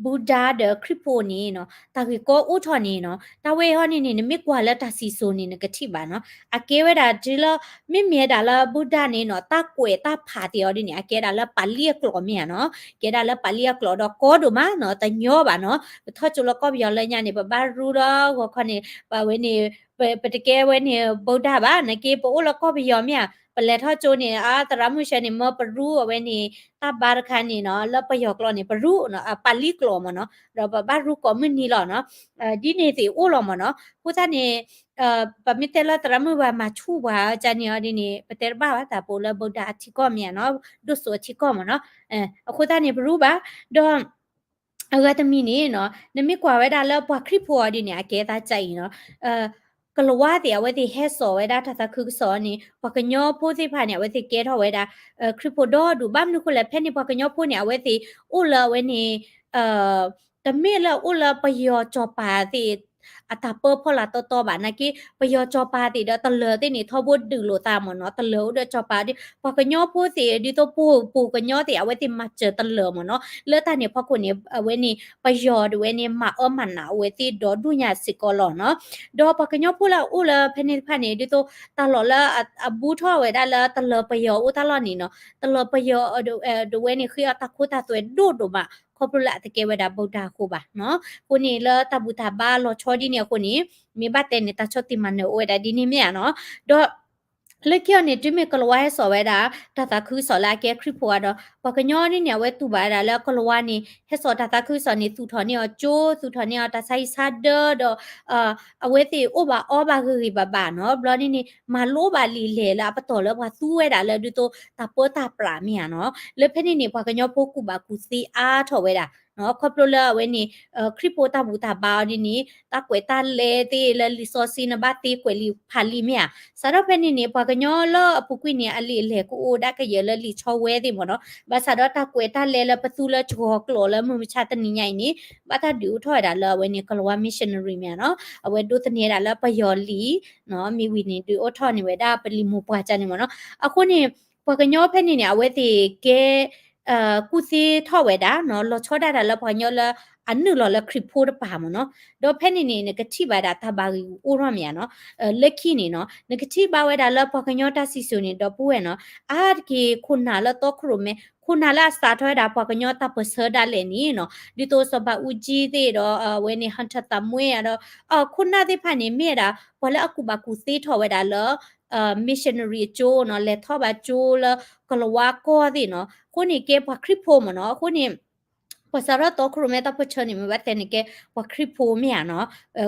ဘူၣ်ဒါဒီးခရံာ်ဖိန့ၣ်နီၤ တၢ်ဂ့ၢ်ကီအိၣ်ထီၣ်န့ၣ်နီၤ, တၢ်ဝဲအံၤဟီန့ၣ်န့ၣ် နမ့ၢ်ကွၢ်လၢတၢ်စံၣ်စိၤန့ၣ် နကထံၣ်ဘၣ်နီၤ, အကဲဝဲဒၣ်တုၤလၢ မ့မ့ၢ်ဝဲဒၣ်လၢဘူၣ်ဒါန့ၣ်နီၤ တၢ်ကွဲးတၢ်ဖးသ့ၣ်အီၤဒ်န့ၣ် အကဲဒၣ်လၢပာ်လံအကျိာ်မ့ၢ်ဧါနီၤ, ကဲဒၣ်လၢပာ်လံအကျိာ်ဒီးကီဒိၣ်မးနီၤ, တညီဘၣ်နီၤ, ပထီၣ်ကၠိလၢကီၢ်ပယီၤလၢညါန့ၣ် ပဘၣ်ရူဒီးဂီၤခီန့ၣ် ပဝဲန့ၣ် ပတကဲဝဲန့ၣ် ဘူၣ်ဒါဘၣ်, နာ်က့ပအိၣ်လၢကီၢ်ပယီၤမ့ၢ်ဧါ, ပလဲၤထီၣ်ကၠိန့ၣ် အသရၣ်မုၣ်ဆှၢန့ၣ် မၢပရူအဝဲန့ၣ် တၢ်ဘါတခါန့ၣ်နီၤ, လၢပယီၤကျိာ်န့ၣ် ပရူ ပာ်လံကျိာ်မ့ၢ်နီၤ, ဒီးပဘၣ်ရူကိးမုၢ်နံၤလီၤနီၤ, ဒ်န့ၣ်သ့ၣ်အိၣ်လီၤမ့ၢ်နီၤ, အဃိသတးန့ၣ် ပမ့ၢ်တဲလၢသရၣ်မုၣ်ဝဲမၤဆူၣ်ပှၤကန့ၣ်အီၤဒ်န့ၣ် ပတဲတဘၣ်ဘၣ် တၢ်ပအိၣ်လၢဘူၣ်ဒါအထံကီၢ်မ့ၢ်ဧါနီၤ, ဒိၣ်စိအထံကီၢ်မ့ၢ်နီၤ, အဃိသတးန့ၣ် ပရူဘၣ်, ဒီး အဂၤတမံၤန့ၣ်နီၤ, နမ့ၢ်ကွၢ်ဝဲဒၣ်လၢပှၤခရံာ်ဖိအီၤဒ်န့ၣ် အကဲသးကါအံၤနီၤ, ကလၤဝါသ့ၣ် အဝဲသ့ၣ်ဟဲစိာ်ဝဲဒၣ်တၢ်သးခုကစီၣ်န့ၣ် ပှၤကညီဖိသ့ၣ်တဖၣ်န့ၣ် အဝဲသ့ၣ်ကဲထီၣ်ဝဲဒၣ် ခရံာ်ဖိဒီဒူၣ်, ဘၣ်မနုၤအဃိလဲၣ်, ဖဲန့ၣ်ပှၤကညီဖိန့ၣ် အဝဲသ့ၣ်အိၣ်လၢအဝဲန့ၣ် တမ့ၢ်လၢအိၣ်လၢပယီၤစီၤပၤသ့ၣ် အတၢ်ပၢဖီလာ်တီတီဘၣ်, နာ်က့ ပယီၤစီၤပၤသ့ၣ်ဒီးတလၢၤသ့ၣ်န့ၣ် ထီဘိဒုးလိာ်သးမ့ၢ်နီၤ, တလၢၤအိၣ်ဒီးစီၤပၤဒီး ပှၤကညီဖိသ့ၣ် ဒ်သိးပှၤပှၤကညီသ့ၣ် အဝဲသ့ၣ်မၤစၢၤတလၢၤမ့ၢ်နီၤ, လၢတၢ်န့ၣ်အဖီခိၣ်န့ၣ် အဝဲန့ၣ် ပယီၤဒၣ်ဝဲန့ၣ် မၤအၢမၤနးအဝဲသ့ၣ်ဒီဒူၣ်ညါစ့ၢ်ကီးလီၤနီၤ. ဒီးပှၤကညီဖိလၢအအိၣ်လၢဖဲန့ၣ်တဖၣ်န့ၣ် ဒ်သိးတၢ်လီၢ်လၢအဘူးထီၣ်ဝဲဒၣ်လၢတလၢၤပယီၤအိၣ်တၢ်လီၢ်န့ၣ်နီၤ, တလၢၤပယီၤဒၣ်ဝဲန့ၣ် ဃ့အီၤတၢ်ခိတၢ်သွဲဒိၣ်ဒိၣ်မး ခီဖျိလၢအတကဲဝဲဒၣ် ဗုဒ္ဓ အဃိဘၣ်နီၤ. အဃိန့ၣ် လၢတၢ်ဘူၣ်တၢ်ဘါလီၤဆီဒ်န့ၣ်အဃိန့ၣ် မ့ၢ်ဘၣ်တဲန့ၣ် တၢ်ဆီၣ်တံၢ်မၤနၢၤအိၣ်ဝဲဒၣ်ဒ်န့ၣ်မ့ၢ်ဧါနီၤ. ဒီး လၢခံအီၤန့ၣ် တုၤမ့ၢ်ကလၤဝါဟဲစိာ်ဝဲဒၣ် တၢ်သးခုကစီၣ်လၢအကဲခရံာ်ဖိအဒီး ပှၤကညီဒ်န့ၣ် အဝဲတူၢ်ဘၣ်ဝဲဒၣ်လၢကလၤဝါန့ၣ် ဟဲစိာ်တၢ်သးခုကစီၣ်န့ၣ် သူၣ်ထီၣ်န့ၢ်အီၤကၠိ သူၣ်ထီၣ်န့ၢ်အီၤတၢ်ဆါဟံၣ်ဆါဒၢဒီး အဝဲသ့ၣ်အိၣ်ဘၣ်အီဘၣ်ဂ့ၤဂ့ၤဘၣ်ဘၣ်နီၤ. ဘျီန့ၣ်န့ၣ် မၤလိဘၣ်လံာ်လဲၢ်လၢအပတီၢ်လၢပှၤသူဝဲဒၣ်လၢဒ်သိးတၢ်ပၢတၢ်ပြးမ့ၢ်ဧါနီၤ. လၢဖဲန့ၣ်န့ၣ် ပှၤကညီဖိကူၣ်ဘၣ်ကူၣ်သ့အါထီၣ်ဝဲဒၣ် ခီဖျိလၢအဝဲန့ၣ် ခရံာ်ဖိတၢ်ဘူၣ်တၢ်ဘါအီၤဒ်န့ၣ် တၢ်ကွဲးတၢ်လဲသ့ၣ်လၢလံာ်စီဆှံ နဘၣ်သ့ကွဲးလံာ်ဖးလံာ်မ့ၢ်ဧါ. စးထီၣ်ဖဲန့ၣ်န့ၣ် ပှၤကညီလၢအပူၤကွံာ်န့ၣ် အလံာ်အလဲၢ်ကအိၣ်ဒၣ်ကယဲၢ်လၢလံာ်ဆီဝဲသ့ၣ်မ့ၢ်နီၤ. ဘၣ်ဆၣ်ဒီးတၢ်ကွဲးတၢ်လဲလၢပသူလၢစှီၤကျိာ်လၢမုၢ်မဆါတနံၤညါအံၤန့ၣ် ဘၣ်တၢ်ဒုးအိၣ်ထီၣ်ဝဲဒၣ်လၢအဝဲန့ၣ် ကလၤဝါ missionary မ့ၢ်ဧါနီၤ. အဝဲဒိးသန့ၤဒၣ်လၢပယီၤလံာ် မ့ၢ်ဝံၤန့ၣ် ဒုးအိၣ်ထီၣ်န့ၢ်ဝဲဒၣ်ပလံာ်မိၢ်ပှၢ်ကန့ၣ်မ့ၢ်နီၤ. အဃိန့ၣ် ပှၤကညီဖဲန့ၣ်န့ၣ် အဝဲသ့ၣ်ကဲ ကူၣ်သ့ထီၣ်ဝဲဒၣ်နီၤ, လီၤဆီဒၣ်တၢ်လၢပှၤကညီလၢအနုာ်လီၤလၢခရံာ်ဖိတပၤမ့ၢ်နီၤ. ဒီးဖဲန့ၣ်န့ၣ် နကထံၣ်ဘၣ်ဒၣ်တၢ်ဘၣ်ဂ့ၢ်အိၣ်ထီၣ်မ့ၢ်ဧါနီၤ. လၢခံန့ၣ်နီၤ နကထံၣ်ဘၣ်ဝဲဒၣ်လၢပှၤကညီတၢ်စံၣ်စိၤန့ၣ် ဒီပုၢ်ဝဲၢ်နီၤ အါတက့ၢ်ခိၣ်နၢ်လၢသီခရိၣ်မဲ ခိၣ်နၢ်လၢအစးထီၣ်ဝဲဒၣ်ပှၤကညီတၢ်ပၢၢ်ဆၢဒၣ်လဲာ်န့ၣ်နီၤ, ဒ်သိးစီၤဘးအူကၠံသ့ၣ်ဒီး အဝဲန့ၣ် ဟၣ်ထၢၣ်သးမွ့ဒီး ခိၣ်နၢ်သ့ၣ်တဖၣ်န့ၣ် မ့ၢ်ဝဲဒၣ် ပှၤလၢအကူၣ်ဘၣ်ကူၣ်သ့ထီၣ်ဝဲဒၣ်လၢ missionary အကၠိနီၤ, လဲၤထီၣ်ဘၣ်ကၠိလၢကလၤဝါကီၢ်သ့ၣ်နီၤ. အဃိန့ၣ် ကဲပှၤခရံာ်ဖိမ့ၢ်နီၤ. အဃိန့ၣ် ပှၤစးထီၣ်သီခရိၣ်မဲတၢ်ပၢၢ်ဆၢန့ၣ် မ့ၢ်ဘၣ်တဲန့ၣ်ကဲ ပှၤခရံာ်ဖိမ့ၢ်ဧါနီၤ.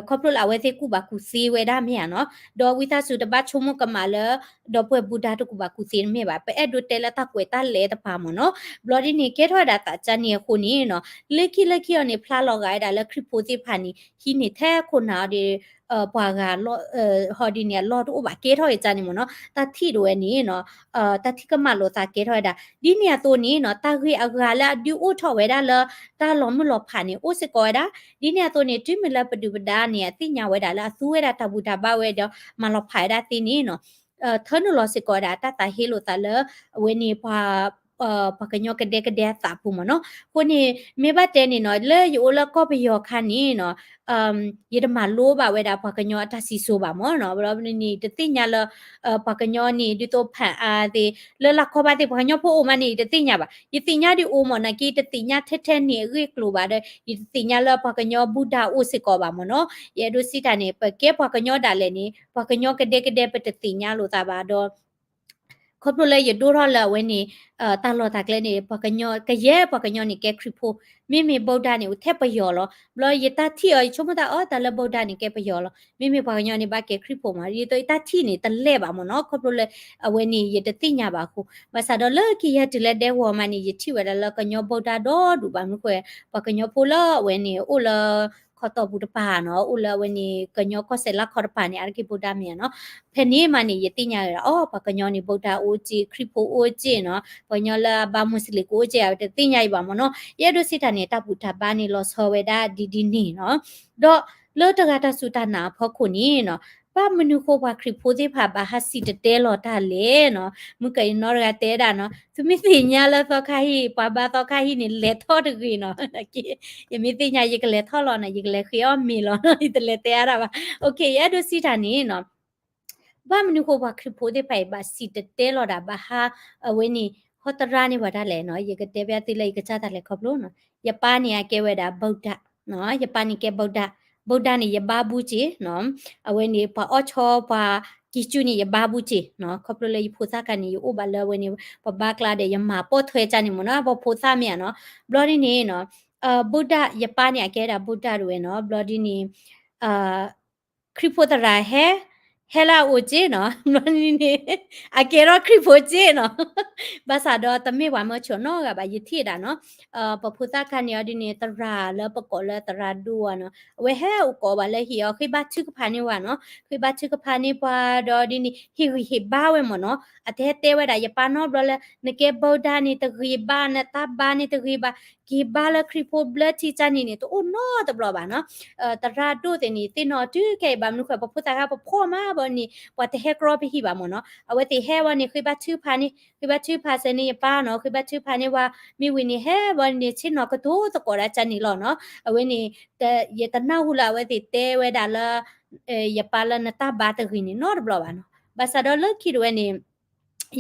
ခီဖျိလၢအဝဲသ့ၣ်ကူၣ်ဘၣ်ကူၣ်သ့ဝဲဒၣ်မ့ၢ်ဧါနီၤ. ဒီးဝံသးစူၤတဘၣ်ဆိကမိၣ်ကမၣ်လၢ ဒီပုၢ်ဝဲၢ်ဘူၣ်ဒါတကူၣ်ဘၣ်ကူၣ်သ့တမ့ၢ်ဘၣ်. ပအဲၣ်ဒိးတဲလၢတၢ်ကွဲးတၢ်လဲၤတပၤမ့ၢ်နီၤ. ဘျီဒ်န့ၣ် ကဲထီၣ်ဝဲဒၣ်သးကါန့ၣ်အဃိန့ၣ်နီၤ, လၢခံလၢခံအီၤန့ၣ် ဖျါလီၤဂာ်ဝဲဒၣ်လၢခရံာ်ဖိသ့ၣ်တဖၣ်န့ၣ် ဟံးန့ၢ်ထဲခိၣ်နၢ်အီၤဒီး ပှၤဂၤ ဟီဒ်န့ၣ် အလီၢ်တအိၣ်ဘၣ် ကဲထီၣ်ဝဲကန့ၣ်မ့ၢ်နီၤ. တၢ်ထံၣ်ဒိးဝဲန့ၣ်နီၤ, တၢ်ထံၣ်ကမၣ်လိာ်သးကဲထီၣ်ဝဲဒၣ် ဒ်န့ၣ်အသိးန့ၣ်နီၤ, တၢ်ဂ့ၢ်အဂၤလၢအဒုးအိၣ်ထီၣ်ဝဲဒၣ်လၢ တၢ်လီၤမုၢ်လီၤဖးန့ၣ် အိၣ်စ့ၢ်ကီးဝဲဒၣ်. ဒ်န့ၣ်အသိးန့ၣ် တုၤမ့ၢ်လၢပဒုၣ်ပဒါန့ၣ် အသ့ၣ်ညါဝဲဒၣ်လၢအသူဝဲဒၣ်တၢ်ဘူၣ်တၢ်ဘါဝဲဒီး မၤလီၤဖးဝဲဒၣ်သ့န့ၣ်နီၤ, ထၢနုာ်လီၤစ့ၢ်ကီးဝဲဒၣ်တၢ်သးဟ့လိာ်သးလၢ အဝဲန့ၣ်ပှၤ ပှၤကညီကဒဲကဒဲအသးပူၤမ့ၢ်နီၤ. အဃိန့ၣ် မ့ၢ်ဘၣ်တဲန့ၣ်နီၤ, လၢယအိၣ်လၢကီၢ်ပယီၤခါန့ၣ်နီၤ, ယတမၤလိဘၣ်ဝဲဒၣ်ပှၤကညီအတၢ်စံၣ်စိၤဘၣ်မ့ၢ်နီၤ. ဘျီန့ၣ် တသ့ၣ်ညါလၢ ပှၤကညီန့ၣ် ဒ်သိးဖၣ်အါသ့ၣ် လၢလၢခီဘၣ်သ့ၣ် ပှၤကညီဖိအိၣ်မးန့ၣ် ယတသ့ၣ်ညါဘၣ်. ယသ့ၣ်ညါဒ်အိၣ်မ့ၢ်နီၤ, နာ်က့တသ့ၣ်ညါထဲထဲန့ၣ်အဂ့ၢ်ကျိၤဘၣ်ဒီး ယတသ့ၣ်ညါလၢပှၤကညီဘူၣ်ဒါအိၣ်စ့ၢ်ကီးဘၣ်မ့ၢ်နီၤ. ယအဲၣ်ဒိးစံးတၢ်န့ၣ် ပကဲပှၤကညီဒၣ်လဲာ်န့ၣ် ပှၤကညီကဒဲကဒဲပတသ့ၣ်ညါလိာ်သးဘၣ်ဒီး ခီဖျိလၢယဒိၣ်ထီၣ်လၢအဝဲန့ၣ် တၢ်လီၢ်တၢ်ကျဲန့ၣ် ပှၤကညီ ကယဲၢ်ပှၤကညီန့ၣ်ကဲခရံာ်ဖိ, မ့မ့ၢ်ဘူၣ်ဒါန့ၣ် အိၣ်ထဲပယီၤလီၤ. ဘျီယတၢ်ထံၣ်အီၤ ယဆိကမိၣ်သးအီၤ တၢ်လၢဘူၣ်ဒါန့ၣ်ကဲပယီၤလီၤ. မ့မ့ၢ်ပှၤကညီန့ၣ် ဘၣ်ကဲခရံာ်ဖိမး, ဒ်သိးယတၢ်ထံၣ်န့ၣ် တလဲၣ်ဘၣ်မ့ၢ်နီၤ, ခီဖျိလၢ အဝဲန့ၣ် ယတသ့ၣ်ညါဘၣ်အဃိ. ဘၣ်ဆၣ်ဒီးလၢခံယဟဲတုၤလၢဒဲကဝီၤမးန့ၣ် ယထံၣ်ဝဲဒၣ်လၢကညီဘူၣ်ဒါဒီဒူၣ်ဘၣ်မနုၤဃိ ပှၤကညီဖိလၢအဝဲန့ၣ် အိၣ်လၢ ခီတီၢ်ပူၤတပၤနီၤ, အိၣ်လၢအဝဲန့ၣ် ကညီကီၢ်စဲၣ်လၢခီတပၤန့ၣ် အါတက့ၢ်ဘူၣ်ဒါမ့ၢ်ဧါနီၤ. ဖဲန့ၣ်မးန့ၣ် ယသ့ၣ်ညါဝဲဒၣ် အိ ပှၤကညီန့ၣ် ဘူၣ်ဒါအိၣ်က့ၢ် ခရံာ်ဖိအိၣ်က့ၢ်နီၤ, ပှၤကညီလၢအဘါမူးစလ့ၣ်ကအိၣ်က့ၢ် အဝဲတသ့ၣ်ညါအံၤဘၣ်မ့ၢ်နီၤ. ယအဲၣ်ဒိးစံးတၢ်န့ၣ် တၢ်ဘူၣ်တၢ်ဘါန့ၣ် လီၤဆီဝဲဒၣ်ဒ်ဒ်န့ၣ်နီၤ. ဒီးလၢတဂၤတၢ်စူၢ်တၢ်နာ်အဖီခိၣ်န့ၣ်နီၤ, ဘၣ်မနုၤဃိပှၤခရံာ်ဖိသ့ၣ်တဖၣ်ဘၣ်ဟးစံၣ်တဲၤတဲလီၤတၢ်လဲၣ်နီၤ. မုၢ်ကယနီတဂၤတဲဒၣ်နီၤ, သုမ့ၢ်သ့ၣ်ညါလၢသီခါဟံၣ် ပှၤဘါသီခါဟံၣ်န့ၣ် လဲၤထီၣ်တဂ့ၤနီၤ. ယမ့ၢ်သ့ၣ်ညါ ယကလဲၤထီၣ်လီၤနီၤ, ယကလဲၤဃ့အီၣ်မ့ၤလီၤနီၤ, ယတလဲၤတဲအါဒၣ်ဘၣ်. အိၣ်ခ့ ယအဲၣ်ဒိးစံးတၢ်န့ၣ်နီၤ, ဘၣ်မနုၤဃိပှၤခရံာ်ဖိသ့ၣ်တဖၣ်အံၤ ဘၣ်စံၣ်တဲၤတဲလီၤဒၣ် ဘၣ်ဟး အဝဲန့ၣ် ဟီသရၣ်န့ၢ်ပှၤတၢ်လဲၣ်နီၤ. ယကတဲဘၣ်သုလၢယကစၢ်တၢ်လဲၤခီဖျိနီၤ. ယပၢ်န့ၣ်အကဲဝဲဒၣ် ဘူၣ်ဒါ ယပၢ်န့ၣ်ကဲဘူၣ်ဒါ, ဘူၣ်ဒါန့ၣ် ယဘါဘူၣ်က့ၢ်နီၤ. အဝဲန့ၣ် ပှၤအီၣ်ဆီပှၤကံၢ်စူၣ်န့ၣ် ယဘါဘူၣ်က့ၢ်နီၤ. ခီဖျိလၢယဖိသၣ်ခါန့ၣ် ယအိၣ်ဘၣ်လၢအဝဲန့ၣ် ပှၤဘါကျါဒီး ယမၤပိာ်ထွဲကၢ်န့ၣ်မ့ၢ်နီၤ, ပှၤဖိသၣ်မ့ၢ်ဧါနီၤ. ဘျီဒ်န့ၣ်နီၤ, ဘူၣ်ဒါ ယပၢ်န့ၣ် အကဲဒၣ်ဘူၣ်ဒါဒၣ်ဝဲနီၤ. ဘျီဒ်န့ၣ် ခရံာ်ဖိသရၣ်ဟဲ ဟဲလၢအအိၣ်က့ၢ်နီၤ. ဘျီဒ်န့ၣ် အကဲထီၣ်ခရံာ်ဖိက့ၢ်နီၤ. ဘၣ်ဆၣ်ဒီးတမ့ၢ်ပှၤမၢဆိၣ်နီတဂၤဘၣ် ယထံၣ်ဒၣ်နီၤ. ပဖိသၣ်ခါန့ၣ်အီၤဒ်န့ၣ် သရၣ်လၢပကိးလၢသရၣ်ဒိၣ်ဧါနီၤ, အဝဲဟဲအိၣ်ကိးဘၣ်လၢဟံၣ်အီၤ ဃ့ဘါထုကဖၣ်န့ၢ်ဝဲနီၤ. ဃ့ဘါထုကဖၣ်န့ၢ်ပှၤဒီးဒ်န့ၣ် ဟ့ၣ်ဂံၢ်ဟ့ၣ်ဘါဝဲမ့ၢ်နီၤ. အတဟဲတဲဝဲဒၣ်ယပၢ်နီတဘျီလၢ နကဲဘူၣ်ဒါန့ၣ်တဂ့ၤဘၣ်, နတၢ်ဘါန့ၣ်တဂ့ၤဘၣ်, က့ၤဘါလၢခရံာ်ဖိဘျၢထံကၢ်န့ၣ်န့ၣ် တအိၣ်နီတဘျီဘၣ်နီၤ. သရၣ်ဒိၣ်သ့ၣ်န့ၣ် သ့ၣ်နီၣ်တုၤခဲအံၤ ဘၣ်မနုၤဃိ ပဖိသၣ်ခါပဖှီၣ်မးဘၣ်န့ၣ် ပှၤတဟဲကြီပဟံၣ်ဘၣ်မ့ၢ်နီၤ. အဝဲသ့ၣ်ဟဲဝဲန့ၣ် ဃ့ဘါထုကဖၣ်န့ၣ် ဃ့ဘါထုကဖၣ်စ့ၢ်န့ၣ်ယပၢ်နီၤ, ဃ့ဘါထုကဖၣ်န့ၢ်ဝဲ မ့ၢ်ဝံၤန့ၣ် ဟဲဝဲန့ၣ် ဆ့ၣ်နီၤကတိၤသကိးဒၣ်ကၢ်န့ၣ်လီၤနီၤ. အဝဲန့ၣ် ယတနၢ်ဟူလၢအဝဲသ့ၣ်တဲဝဲဒၣ်လၢ ယပၢ်လၢနတၢ်ဘါတဂ့ၤန့ၣ်နီတဘျီဘၣ်နီၤ. ဘၣ်ဆၣ်ဒီးလၢခံတဝဲန့ၣ်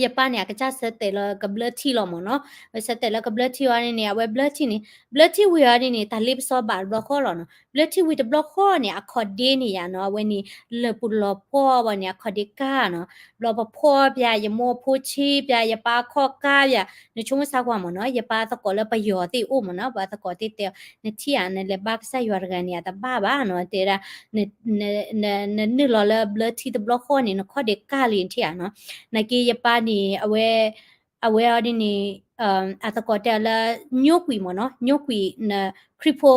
ယပၢ်န့ၣ် အကစၢ်ဆၢတဲာ်လၢကဘျၢထံလီၤမ့ၢ်နီၤ. အဝဲဆၢတဲာ်လၢကဘျၢထံအီၤန့ၣ်န့ၣ် အဝဲဘျၢထံန့ၣ် ဘျၢထံဝံၤအီၤန့ၣ်န့ၣ် တၢ်လ့ပစီဘၣ်တဘျီဃီလီၤနီၤ. ဘျၢထံဝံၤတဘျီဃီန့ၣ် အခီၣ်ဒ့န့ၣ်ယါနီၤ, အဝဲန့ၣ် လၢၢ်ပူၤလီၤပှီၢ်ဘၣ်န့ၣ် အခီၣ်ဒ့ကၢ်နီၤ. ဘျီပဖှီၣ်ပၠး ယမိၢ်အဖိဆံးပၠး ယပၢ်အခီၣ်ကၢ်ပၠး, နဆိကမိၣ်ဆါကွၢ်မ့ၢ်နီၤ. ယပၢ်သကိးလၢပယီၤသ့ၣ်အိၣ်မ့ၢ်နီၤ, ပှၤသကိးသ့ၣ်တဲအီၤ နထံၣ်ဧါ နလဲၤဘါကစၢ်ယွၤတဂၤန့ၣ် အတဘၣ်ဘၣ်နီၤ, တဲဒၣ် နနုာ်လီၤလၢဘျၢထံတဘျီဃီန့ၣ် နခီၣ်ဒ့ကၢ်လံနထံၣ်ဧါနီၤ. နာ်က့ယပၢ်န့ၣ် အဝဲ အဝဲအီၤဒ်န့ၣ် အသကိးတဲအီၤလၢ ညိကွံာ်မ့ၢ်နီၤ, ညိကွံာ်နခရံာ်ဖ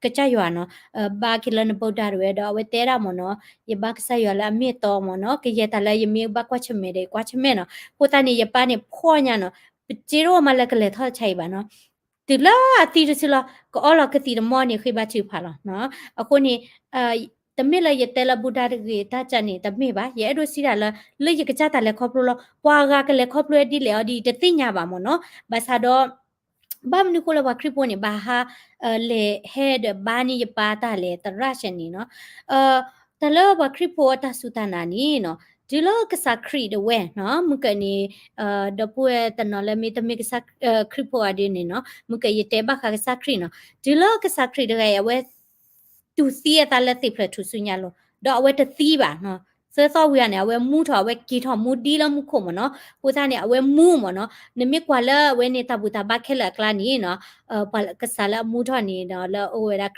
ိကစၢ်ယွၤနီၤ, ဘါက့ၤလၢန Buddha တဝဲဒီး အဝဲတဲဒၣ်မ့ၢ်နီၤ, ယဘါကစၢ်ယွၤလၢအမ့ၢ်အတီမ့ၢ်နီၤ, ကယဲၢ်တၢ်လၢယမ့ၢ်ဘၣ်ကွၢ်ဆၢၣ်မဲာ်ဒီး ယကွၢ်ဆၢၣ်မဲာ်နီၤ. အဃိသတးန့ၣ် ယပၢ်န့ၣ်ဖှီၣ်ညါနီၤ, ပစ့တအိၣ်မးလၢကလဲၤထီၣ်ဆါအံၤဘၣ်နီၤ. တုၤလၢအသံတစုလီၤ ကအီလီၤကသံၣ်တမီၢ်န့ၣ် ဃ့ဘါထုကဖၣ်လီၤ. အဃိန့ၣ် တမ့ၢ်လၢယတဲလၢ Buddha တဂ့ၤတၢ်ကန့ၣ် တမ့ၢ်ဘၣ်. ယအဲၣ်ဒိးစံးတၢ်လၢ လၢယကစၢ်တၢ်လဲၤခီဖျိလီၤ. ပှၤဂၤကလဲၤခီဖျိဒ်လဲၣ်အီၤဒ်အံၤ တသ့ၣ်ညါဘၣ်မ့ၢ်နီၤ. ဘၣ်ဆၣ်ဒီး ဘၣ်မနုၤဃိလၢပှၤခရံာ်ဖိန့ၣ် ဘၣ်ဟး လဲၤဟဲဒီးဘါန့ၢ်ယပၢ်တၢ်လဲၤသရၣ်ဆဲန့ၣ်နီၤ. တၢ်လၢပှၤခရံာ်ဖိအတၢ်စူၢ်တၢ်နာ်န့ၣ်နီၤ, တုၤလၢကစၢ်ခရံာ်တဝဲနီၤ, မုၢ်ကၢၢ်န့ၣ် ဒီပုၢ်ဝဲၢ်တနီၤလၢမ့တမ့ၢ်ကစၢ်ခရံာ်ဖိအီၤဒ်န့ၣ်နီၤ, မုၢ်ကၢၢ်ယတဲဘၣ်ဃးကစၢ်ခရံာ်နီၤ, တုၤလၢကစၢ်ခရံာ်တဂၤအံၤ အဝဲ တူၢ်သံအသးလၢသ့ၣ်ဖျၢၣ်ထူၣ်စုညါလိၤ, ဒီးအဝဲတသံဘၣ်နီၤ. သၢသီဝံၤအန့ၣ် အဝဲမူထီၣ် အဝဲက့ၤထီၣ်မူဒံလၢမူခိၣ်မ့ၢ်နီၤ. အဃိသတးန့ၣ် အဝဲမူမ့ၢ်နီၤ. နမ့ၢ်ကွၢ်လၢအဝဲန့ၣ်တၢ်ဘူၣ်တၢ်ဘါခဲလၢာ်အကျါန့ၣ်နီၤ, ပှၤကစၢ်လၢအမူထီၣ်န့ၣ်ဒီး လၢအအိၣ်ဝဲဒၣ်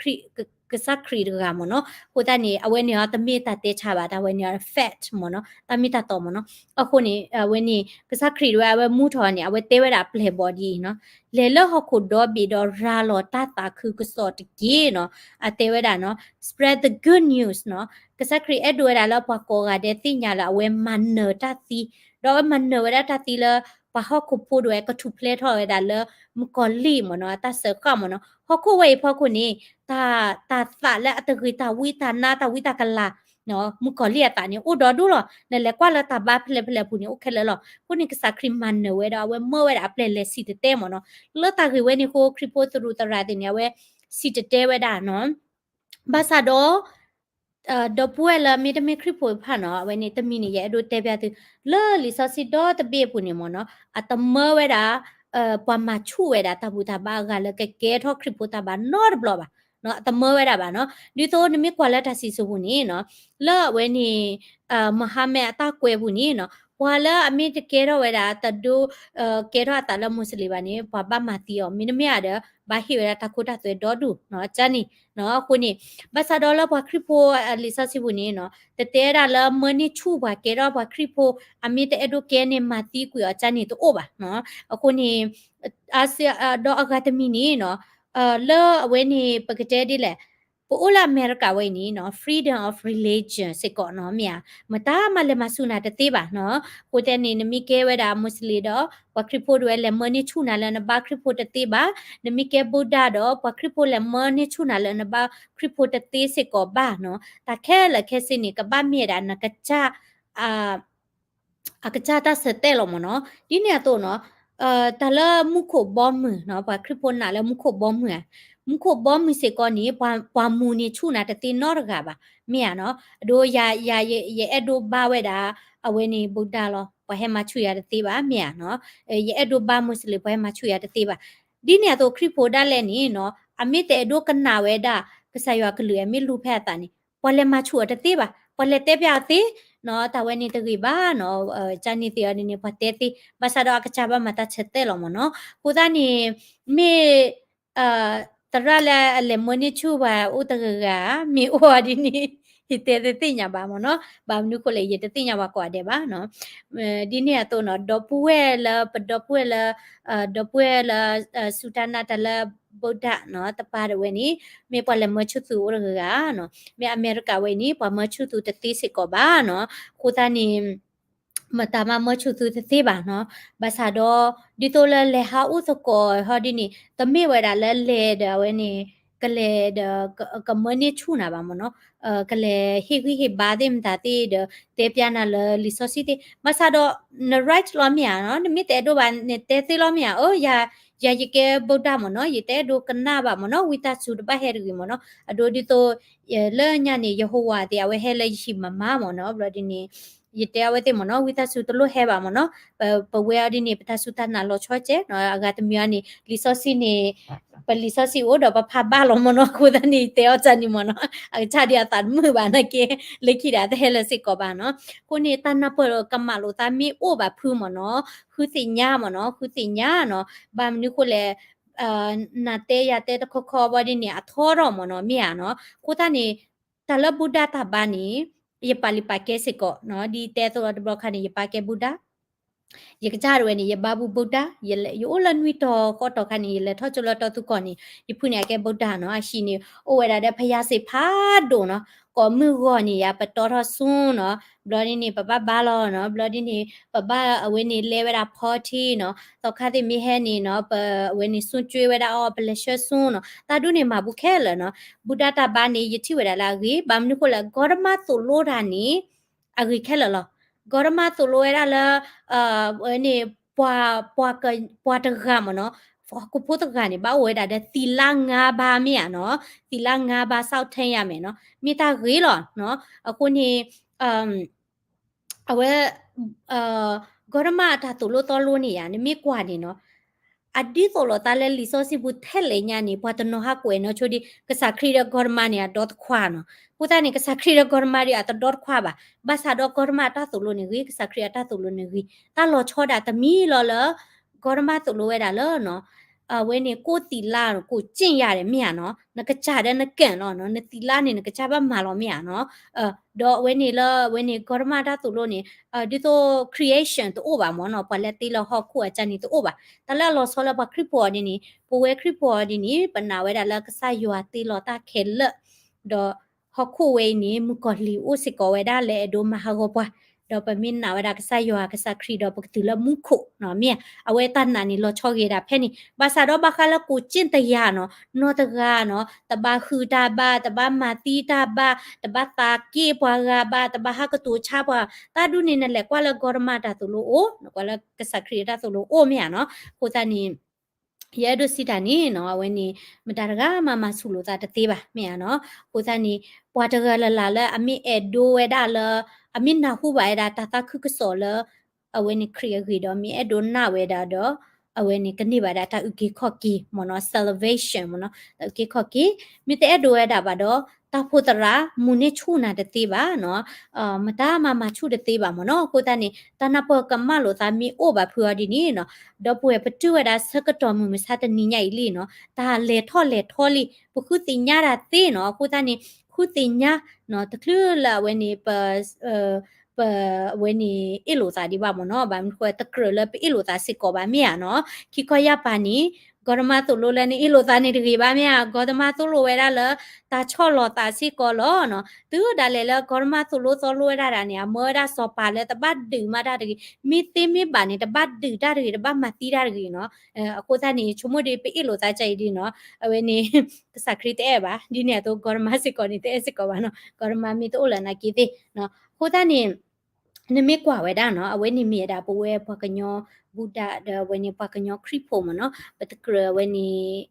ကစၢ်ခရံာ်တဂၤမ့ၢ်နီၤ. အဃိသတးန့ၣ် အဝဲန့ၣ်အီၤတမ့ၢ်တၢ်တဲဆါဘၣ်, တၢ်ဝဲန့ၣ်အီၤ fact မ့ၢ်နီၤ, တၢ်မ့ၢ်တၢ်တီမ့ၢ်နီၤ. အဃိန့ၣ် အဝဲန့ၣ် ကစၢ်ခရံာ်တဝဲ အဝဲမူထီၣ်န့ၣ် အဝဲတဲဝဲဒၣ်အပျဲၢ်အဘီၣ်ဒ်အံၤနီၤ, လဲၤလၢဟီၣ်ခိၣ်ဒီဘ့ၣ်ဒီး ရၤလီၤတၢ်သးခုကစီၣ်တက့ၢ်နီၤ. အတဲဝဲဒၣ်နီၤ spread the good news နီၤ. ကစၢ်ခရံာ်အဲၣ်ဒိးဝဲဒၣ်လၢပှၤကိးဂၤဒဲးသ့ၣ်ညါလၢအဝဲမၤနၢၤတၢ်သံ, ဒီးအဝဲမၤနၢၤဝဲဒၣ်တၢ်သံလၢ ပှၤဟီၣ်ခိၣ်ဖိဒၣ်ဝဲကထူၣ်ဖျဲးထီၣ်ဝဲဒၣ်လၢ မုၣ်ကီၤလံၢ်မ့ၢ်နီၤ, အတၢ်စၢဃာ်မ့ၢ်နီၤ. ဟီၣ်ခိၣ်ဝဲအံၤဖီခိၣ်န့ၣ် တၢ် တၢ်သးလၢအတဂ့ၤ တၢ်ဝံတၢ်နါ တၢ်ဝံတၢ်ကလၤ မုၣ်ကီၤလံၢ်အသးန့ၣ် အိၣ်ဒီဒူၣ်လီၤ. နလဲၤကွၢ်လၢတၢ်ဘါဖဲလဲၣ်ဖဲလဲၣ်အပူၤန့ၣ် အိၣ်ခဲလၢာ်လီၤ. အဃိန့ၣ် ကစၢ်ခရံာ်မၤနၢၤဝဲဒီး အဝဲမၢဝဲဒၣ်အပျဲၢ်လဲၤစံၣ်တဲၤတဲမ့ၢ်နီၤ. လၢတၢ်ဂ့ၢ်ဝဲန့ၣ်အဃိ ခရံာ်ဖိသရူးသရၣ်သ့ၣ်န့ၣ် အဝဲစံၣ်တဲၤတဲဝဲဒၣ်နီၤ. ဘၣ်ဆၣ်ဒီး ဒီပုၢ်ဝဲၢ်လၢမ့တမ့ၢ်ခရံာ်ဖိတဖၣ်နီၤ, အဝဲန့ၣ်တမံၤန့ၣ် ယအဲၣ်ဒိးတဲပျးသု လၢလံာ်စီဆှံဒီတဘ့ၣ်အပူၤန့ၣ်မ့ၢ်နီၤ, အတမၢဝဲဒၣ် ပှၤမၤဆူၣ်ဝဲဒၣ်တၢ်ဘူၣ်တၢ်ဘါအဂၤလၢကကဲထီၣ်ခရံာ်ဖိတၢ်ဘါနီတဘျီဘၣ်. အတမၢဝဲဒၣ်ဘၣ်နီၤ. ဒ်သိးနမ့ၢ်ကွၢ်လၢတၢ်စံၣ်စိၤပူၤန့ၣ်နီၤ, လၢအဝဲန့ၣ် Muhammad အတၢ်ကွဲးပူၤန့ၣ်နီၤ, ပှၤလၢအမ့ၢ်တကဲထီၣ်ဝဲဒၣ်တဒိ ကဲထီၣ်အသးလၢ Muslim ဘၣ်န့ၣ် ပှၤဘၣ်မၤသံအီၤ, မ့တမ့ၢ်ဧါဒီး ဘၣ်ဟ့ၣ်ဝဲဒၣ်တၢ်ခိတၢ်သွဲဒီဒူၣ်နီၤ, ကန့ၣ်နီၤ. အဃိန့ၣ် ဘၣ်ဆၣ်ဒီးလၢပှၤခရံာ်ဖိအလံာ်စီဆှံပူၤန့ၣ်နီၤ, တတဲဒၣ်လၢမၢန့ၢ်ဆူၣ်ပှၤကဲထီၣ်ပှၤခရံာ်ဖိ အမ့ၢ်တအဲၣ်ဒိးကဲန့ၣ် မၤသံကွံာ်အီၤကန့ၣ်တအိၣ်ဘၣ်နီၤ. အဃိန့ၣ် ဒီးအဂၤတမံၤန့ၣ်နီၤ, လၢအဝဲန့ၣ် ပကတဲဒ်လဲၣ်, ပအိၣ်လၢအမဲရကၤဝဲအံၤန့ၣ်နီၤ freedom of religion စ့ၢ်ကီးနီၤ, မ့ၢ်ဧါ. မတၤမၤလဲၤမၤဆူၣ်နၤတသ့ဘၣ်နီၤ. အဃိသတးန့ၣ် နမ့ၢ်ကဲဝဲဒၣ် Muslim ဒီး ပှၤခရံာ်ဖိဒၣ်ဝဲလဲၤမၢန့ၢ်ဆူၣ်နၤလၢနဘါခရံာ်ဖိတသ့ဘၣ်. နမ့ၢ်ကဲ Buddha ဒီး ပှၤခရံာ်ဖိလဲၤမၢန့ၢ်ဆူၣ်နၤလၢနဘါခရံာ်ဖိတသ့စ့ၢ်ကီးဘၣ်နီၤ. တၢ်ခဲလၢာ်ခဲဆ့န့ၣ် ကဘၣ်မ့ၢ်ဒၣ်နကစၢ် အကစၢ်တၢ်ဆၢတဲာ်လီၤမ့ၢ်နီၤ. ဒ်န့ၣ်အသိးနီၤ, တၢ်လၢမူခိၣ်ဘီမုၢ်နီၤ, ပှၤခရံာ်ဖိနာ်လၢမူခိၣ်ဘီမုၢ်ဧါ, မူခိၣ်ဘီမုၢ်စ့ၢ်ကီးန့ၣ် ပှၤမူန့ၢ်ဆူၣ်နၤတသ့နီတဂၤဘၣ်, မ့ၢ်ဧါနီၤ. အဒိ ယအဲၣ်ဒိးဘါဝဲဒၣ် အဝဲန့ၣ် Buddha လီၤ, ပှၤဟဲမၤဆူၣ်ယၤတသ့ဘၣ်, မ့ၢ်ဧါနီၤ. ယအဲၣ်ဒိးဘါ Muslim ပှၤဟဲမၤဆူၣ်ယၤတသ့ဘၣ်. ဒ်န့ၣ်အသိး ခရံာ်ဖိဒၣ်လဲာ်န့ၣ်နီၤ, အမ့ၢ်တအဲၣ်ဒိးကနၣ်ဝဲဒၣ် ကစၢ်ယွၤကလုၢ်အမ့ၢ်လူၤဖဲအသးန့ၣ် ပှၤလဲၤမၤဆူၣ်အီၤတသ့ဘၣ်, ပှၤလဲၤတဲပျးအီၤသ့နီၤ, တၢ်ဝဲန့ၣ်တဂ့ၤဘၣ်နီၤ, ကန့ၣ်သ့ၣ်အီၤဒ်န့ၣ် ပှၤတဲသ့, ဘၣ်ဆၣ်ဒီးအကစၢ်ဘၣ်မၤတၢ်ဆၢတဲာ်လီၤမ့ၢ်နီၤ. အဃိသတးန့ၣ် မ့ၢ် သရၣ်လၢအလဲၤမၢန့ၢ်ဆူၣ်ပှၤအိၣ်တဂၤဂၤ, မ့ၢ်အိၣ်အီၤဒ်န့ၣ် ယတဲတသ့ၣ်ညါဘၣ်မ့ၢ်နီၤ, ဘၣ်မနုၤဃိလဲၣ် ယတသ့ၣ်ညါပှၤကိးဂၤဒဲးဘၣ်နီၤ. ဒ်န့ၣ်အသိးနီၤ, ဒီပုၢ်ဝဲၢ်လၢ ပဒီပုၢ်ဝဲၢ်လၢ ဒီပုၢ်ဝဲၢ်လၢ စူၢ်တၢ်နာ်တၢ်လၢ ဗုဒ္ဓ နီၤ တပၤတဝဲန့ၣ် မ့ၢ်ပှၤလဲၤမၢဆူၣ်သုအိၣ်တဂၤဂၤနီၤ, မ့ၢ်အမဲရကၤဝဲန့ၣ် ပှၤမၢဆူၣ်သုတသ့စ့ၢ်ကီးဘၣ်နီၤ. အဃိသတးန့ၣ် မတၤမးမၢဆူၣ်သုတသ့ဘၣ်နီၤ. ဘၣ်ဆၣ်ဒီး ဒ်သိးလၢလဲၤဟးအိၣ်သကိးဟီဒ်န့ၣ် တမ့ၢ်ဝဲဒၣ်လၢလဲၤဒီးအဝဲန့ၣ် ကလဲၤဒီး ကမၢန့ၢ်ဆူၣ်နၤဘၣ်မ့ၢ်နီၤ, ကလဲၤဟ့ၣ်ဂံၢ်ဟ့ၣ်ဘါသ့ၣ်မတၤသ့ၣ်ဒီး တဲပျးနၤလၢလံာ်စီဆှံသ့ၣ်. ဘၣ်ဆၣ်ဒီး န right လီၤမ့ၢ်ဧါနီၤ, နမ့ၢ်တအဲၣ်ဒိးဘၣ် နတဲသ့လီၤမ့ၢ်ဧါ, အၢ ယၤ ယၤယကဲ ဗုဒ္ဓ မ့ၢ်နီၤ, ယတအဲၣ်ဒိးကနၣ်ဘၣ်မ့ၢ်နီၤ, ဝံသးစူၤတဘၣ်ဟဲတဂ့ၤမ့ၢ်နီၤ. အဒိဒ်သိး လၢညါန့ၣ် ယဟိဝၤသ့ၣ် အဝဲဟဲလၢယဟံၣ်မးမးမ့ၢ်နီၤ, ဘျီဒ်န့ၣ် ယတဲအဝဲသ့ၣ်မ့ၢ်နီၤ, ဝံသးစူၤတလိၣ်ဟဲဘၣ်မ့ၢ်နီၤ, ပဝဲအီၤဒ်န့ၣ် ပတၢ်စူၢ်တၢ်နာ်လီၤဆီကဲးနီၤ, အဂၤတမံၤအံၤန့ၣ် လံာ်စီဆှံန့ၣ် ပလံာ်စီဆှံအိၣ်ဒီးပဖးဘၣ်လီၤမ့ၢ်နီၤ, အဃိသတးန့ၣ် ယတဲအီၤတၢ်န့ၣ်မ့ၢ်နီၤ, အကစၢ်ဒ်အသးတမုာ်ဘၣ်နာ်က့, လၢခံဒီးတဟဲလၢစ့ၢ်ကီးဘၣ်နီၤ. အဃိန့ၣ် တၢ်နၢ်ပၢၢ်ကမၣ်လိာ်သးမ့ၢ်အိၣ်ဘၣ်ဖုမ့ၢ်နီၤ, ဃုသ့ၣ်ညါမ့ၢ်နီၤ, ဃုသ့ၣ်ညါနီၤ, ဘၣ်မနုၤဃိလဲၣ် နၤတဲယၤတဲတခီခီဘၣ်ဒ်န့ၣ် အထီထီၣ်မ့ၢ်နီၤ, မ့ၢ်ဧါနီၤ. အဃိသတးန့ၣ် တၢ်လၢ ဗုဒ္ဓ တၢ်ဘါန့ၣ် ယပာ်လုၢ်ပာ်ကဲစ့ၢ်ကီးနီၤ, ဒ်တဲသိးလီၤတဘျီခါန့ၣ် ယပာ်ကဲ ဗုဒ္ဓ ယကစၢ်ဒၣ်ဝဲန့ၣ် ယဘါဘူဘူးတၢ်, ယအိၣ်လၢနွံတီၤဃီတီၤခါန့ၣ် ယလဲၤထီၣ်ကၠိလၢတီသူၣ်ကီၢ်န့ၣ် ယဖုန့ၣ်အကဲဘူးတၢ်နီၤ, အဟံၣ်န့ၣ် အိၣ်ဝဲဒၣ်ဒီးဖယါစ့ဖးဒိၣ်နီၤ, ကိးမုၢ်ဂီၤန့ၣ်ယၤ ပတီထီၣ်ဆူနီၤ, ဘျီဒ်န့ၣ် ပဘၣ်ဘါလီၤနီၤ, ဘျီဒ်န့ၣ် ပဘၣ်အဝဲန့ၣ်လဲၤဝဲဒၣ် party နီၤ, သီခါသ့ၣ်မ့ၢ်ဟဲန့ၣ်နီၤ ပအဝဲန့ၣ် ဆူၣ်ကွ့ဝဲဒၣ်အီၤ ပလဲၤဆှၢဆူနီၤ, တၢ်ဒ်န့ၣ်မၤဘူးခဲလၢာ်နီၤ, ဘူးတၢ်တၢ်ဘါန့ၣ် ယထံၣ်ဝဲဒၣ်လၢအဂ့ၤ, ဘၣ်မနုၤဃိလဲၣ် ကီတမၣ်သိၣ်လိတၢ်န့ၣ် အဂ့ၤခဲလၢာ်လီၤ. ကီတမၣ်သိၣ်လိဝဲဒၣ်လၢ ဝဲန့ၣ် ပှၤ ပှၤတဂၤမ့ၢ်နီၤ, ဟီၣ်ခိၣ်ဖိတဂၤန့ၣ် ဘၣ်အိၣ်ဝဲဒၣ်ဒီး သီလငါးပါး မ့ၢ်ဧါနီၤ, သီလငါးပါး စောင့်ထိန်းရမယ်နီၤ, မ့ၢ်တၢ်ဂ့ၤလီၤနီၤ, အဃိန့ၣ် အဝဲ ကီတမၣ်အတၢ်သိၣ်လိသီလိန့ၣ်ယၤ နမ့ၢ်ကွၢ်န့ၣ်နီၤ, အဒ်သိးလိာ်သးလၢလံာ်စီဆှံပူၤထဲလဲၣ်ညါန့ၣ် ပှၤတနီၤဟးကွဲးနီၣ်ဆိဒ် ကစၢ်ခရံာ်ဒီးကီတမၣ်န့ၣ် အဒီတခွါနီၤ, အဃိသတးန့ၣ် ကစၢ်ခရံာ်ဒီးကီတမၣ်ဒီးအတဒီတခွါဘၣ်, ဘၣ်ဆၣ်ဒီးကီတမၣ်အတၢ်သိၣ်လိန့ၣ်ဂ့ၤ, ကစၢ်ခရံာ်အတၢ်သိၣ်လိန့ၣ်ဂ့ၤ, တၢ်လီၤဆီဒၣ်တမံၤလီၤလၢ ကီတမၣ်သိၣ်လိဝဲဒၣ်လၢနီၤ အဝဲန့ၣ် ကိုယ့်သီလကိုယ်ကျင့်ရတယ် မ့ၢ်ဧါနီၤ, နကစၢ်ဒီးနကၢၣ်လီၤနီၤ, နသီလန့ၣ် နကစၢ်ဘၣ်မၤလီၤ မ့ၢ်ဧါနီၤ, ဒီးအဝဲန့ၣ်လၢအဝဲန့ၣ် ကီတမၣ်တၢ်သိၣ်လိန့ၣ် ဒ်သိး creation တအိၣ်ဘၣ်မ့ၢ်နီၤ, ပှၤလၢတ့လီၤဟီၣ်ခိၣ်အကၢ်န့ၣ်တအိၣ်ဘၣ်, တၢ်လၢအလီၤဆီလၢပှၤခရံာ်ဖိအီၤဒ်န့ၣ် ပဝဲခရံာ်ဖိအီၤဒ်န့ၣ် ပနာ်ဝဲဒၣ်လၢကစၢ်ယွၤတ့လီၤတၢ်ခဲလၢာ်, ဒီးဟီၣ်ခိၣ်ဝဲအံၤန့ၣ် မုၣ်ကီၤလံၢ်အိၣ်စ့ၢ်ကီးဝဲဒၣ်လၢအဲၣ်ဒိးမၤဟးဂီၤပှၤ, ဒီးပမ့ၢ်နာ်ဝဲဒၣ်ကစၢ်ယွၤကစၢ်ခရံာ်ဒီးပကတုၤလၢမူခိၣ်နီၤ, မ့ၢ်ဧါ, အဝဲတၢ်နာ်န့ၣ်လီၤဆီဂ့ၤဒၣ်ဖဲန့ၣ်, ဘၣ်ဆၣ်ဒီးဘၣ်ဃးလၢကိုယ်ကျင့်တရားနီၤ, နီၢ်တဂၤနီၤ တဘၣ်ဟုၣ်တၢ်ဘၣ်, တဘၣ်မၤသံတၢ်ဘၣ်, တဘၣ်သးက့ၣ်ပှၤဂၤဘၣ်, တဘၣ်ဟးကတိၤဆါပှၤ, တၢ်ဒ်န့ၣ်နလဲၤကွၢ်လၢကီတမၣ်တၢ်သိၣ်လိအိၣ်, နကွၢ်လၢကစၢ်ခရံာ်အတၢ်သိၣ်လိအိၣ် မ့ၢ်ဧါနီၤ, အဃိသတးန့ၣ် ယအဲၣ်ဒိးစံးတၢ်န့ၣ်နီၤ, အဝဲန့ၣ် မတၤတဂၤမၤမၤဆူၣ်လိာ်သးတသ့ဘၣ် မ့ၢ်ဧါနီၤ, အဃိသတးန့ၣ် ပှၤတဂၤလၢ်လၢ်လၢအမ့ၢ်အဲၣ်ဒိးဝဲဒၣ်လၢ အမ့ၢ်နၢ်ဟူဘၣ်ဝဲဒၣ်တၢ်သးခုကစီၣ်လၢ အဝဲန့ၣ်ခရံာ်အဂ့ၢ်ဒီး မ့ၢ်အဲၣ်ဒိးနာ်ဝဲဒၣ်ဒီး အဝဲန့ၣ်ကန့ၢ်ဘၣ်ဒၣ်တၢ်အုၣ်က့ၤခီၣ်က့ၤမ့ၢ်နီၤ, salvation မ့ၢ်နီၤ, တၢ်အုၣ်က့ၤခီၣ်က့ၤ, မ့ၢ်တအဲၣ်ဒိးဝဲဒၣ်ဘၣ်ဒီး တၢ်ဖိသရၣ်မူန့ၢ်ဆူၣ်နၤတသ့ဘၣ်နီၤ, မတၤမၤမၤဆူၣ်တသ့ဘၣ်မ့ၢ်နီၤ, အဃိသတးန့ၣ် တၢ်နၢ်ပၢၢ်ကမၣ်လိာ်သးမ့ၢ်အိၣ်ဘၣ်ဖုအီၤဒ်န့ၣ်နီၤ, ဒီပုၢ်ဝဲၢ်ပတုာ်ဝဲဒၣ်ဆၢကတီၢ်မုၢ်မဆါတနံၤညါအံၤလံနီၤ, တၢ်လဲၤထီၣ်လဲၤထီလံ, ပဃုသ့ၣ်ညါတၢ်သ့နီၤ, အဃိသတးန့ၣ် ဃုသ့ၣ်ညါနီၤ, တချုးလၢအဝဲန့ၣ် ပ ပ အဝဲန့ၣ် အ့ၣ်လိာ်သးဒံးဘၣ်မ့ၢ်နီၤ, ဘၣ်မနုၤဃိတကြၢးလၢပအ့ၣ်လိာ်သးစ့ၢ်ကီးဘၣ်မ့ၢ်ဧါနီၤ, ခံခီယၢ်ပၤန့ၣ် ကီတမၢ်သိၣ်လိလၢနအ့ၣ်လိာ်သးန့ၣ်တဂ့ၤဘၣ်မ့ၢ်ဧါ, ကီတမၢ်သိၣ်လိဝဲဒၣ်လၢ တၢ်ဆီၣ်လီၤသးစ့ၢ်ကီးလီၤနီၤ, တုၤဒၣ်လဲာ်လၢကီတမၢ်သိၣ်လိသီလိဝဲဒၣ်တၢ်န့ၣ် အမၢဝဲဒၣ်စီၤပၤလၢတဘၣ်ဒုးမးတၢ်တဂ့ၤ, မ့ၢ်သ့မ့ၢ်ဘၣ်န့ၣ် တဘၣ်ဒုးတၢ်တဂ့ၤ, တဘၣ်မၤသံတၢ်တဂ့ၤနီၤ, အဃိသတးန့ၣ် ဆိကမိၣ်ဒီးပအ့ၣ်လိာ်သးကအံၤဒ်နီၤ, အဝဲန့ၣ် ကစၢ်ခရံာ်တအဲၣ်ဘၣ်, ဒ်န့ၣ်အသိးကီတမၢ်စ့ၢ်ကီးန့ၣ် တအဲၣ်စ့ၢ်ကီးဘၣ်နီၤ, ကီတမၢ်မ့ၢ်တအိၣ်လၢနၤက့ၤသ့ၣ်နီၤ, အဃိသတးန့ၣ် နမ့ၢ်ကွၢ်ဝဲဒၣ်နီၤ, အဝဲန့ၣ်မ့ၢ်ဝဲဒၣ်ပဝဲပှၤကညီဘူၣ်ဒၣ်ဒီးအဝဲန့ၣ်ပှၤကညီခရံာ်ဖိမ့ၢ်နီၤ, ပတကြၢးအဝဲန့ၣ်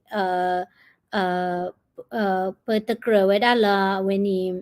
ပတကြၢးဝဲဒၣ်လၢအဝဲန့ၣ်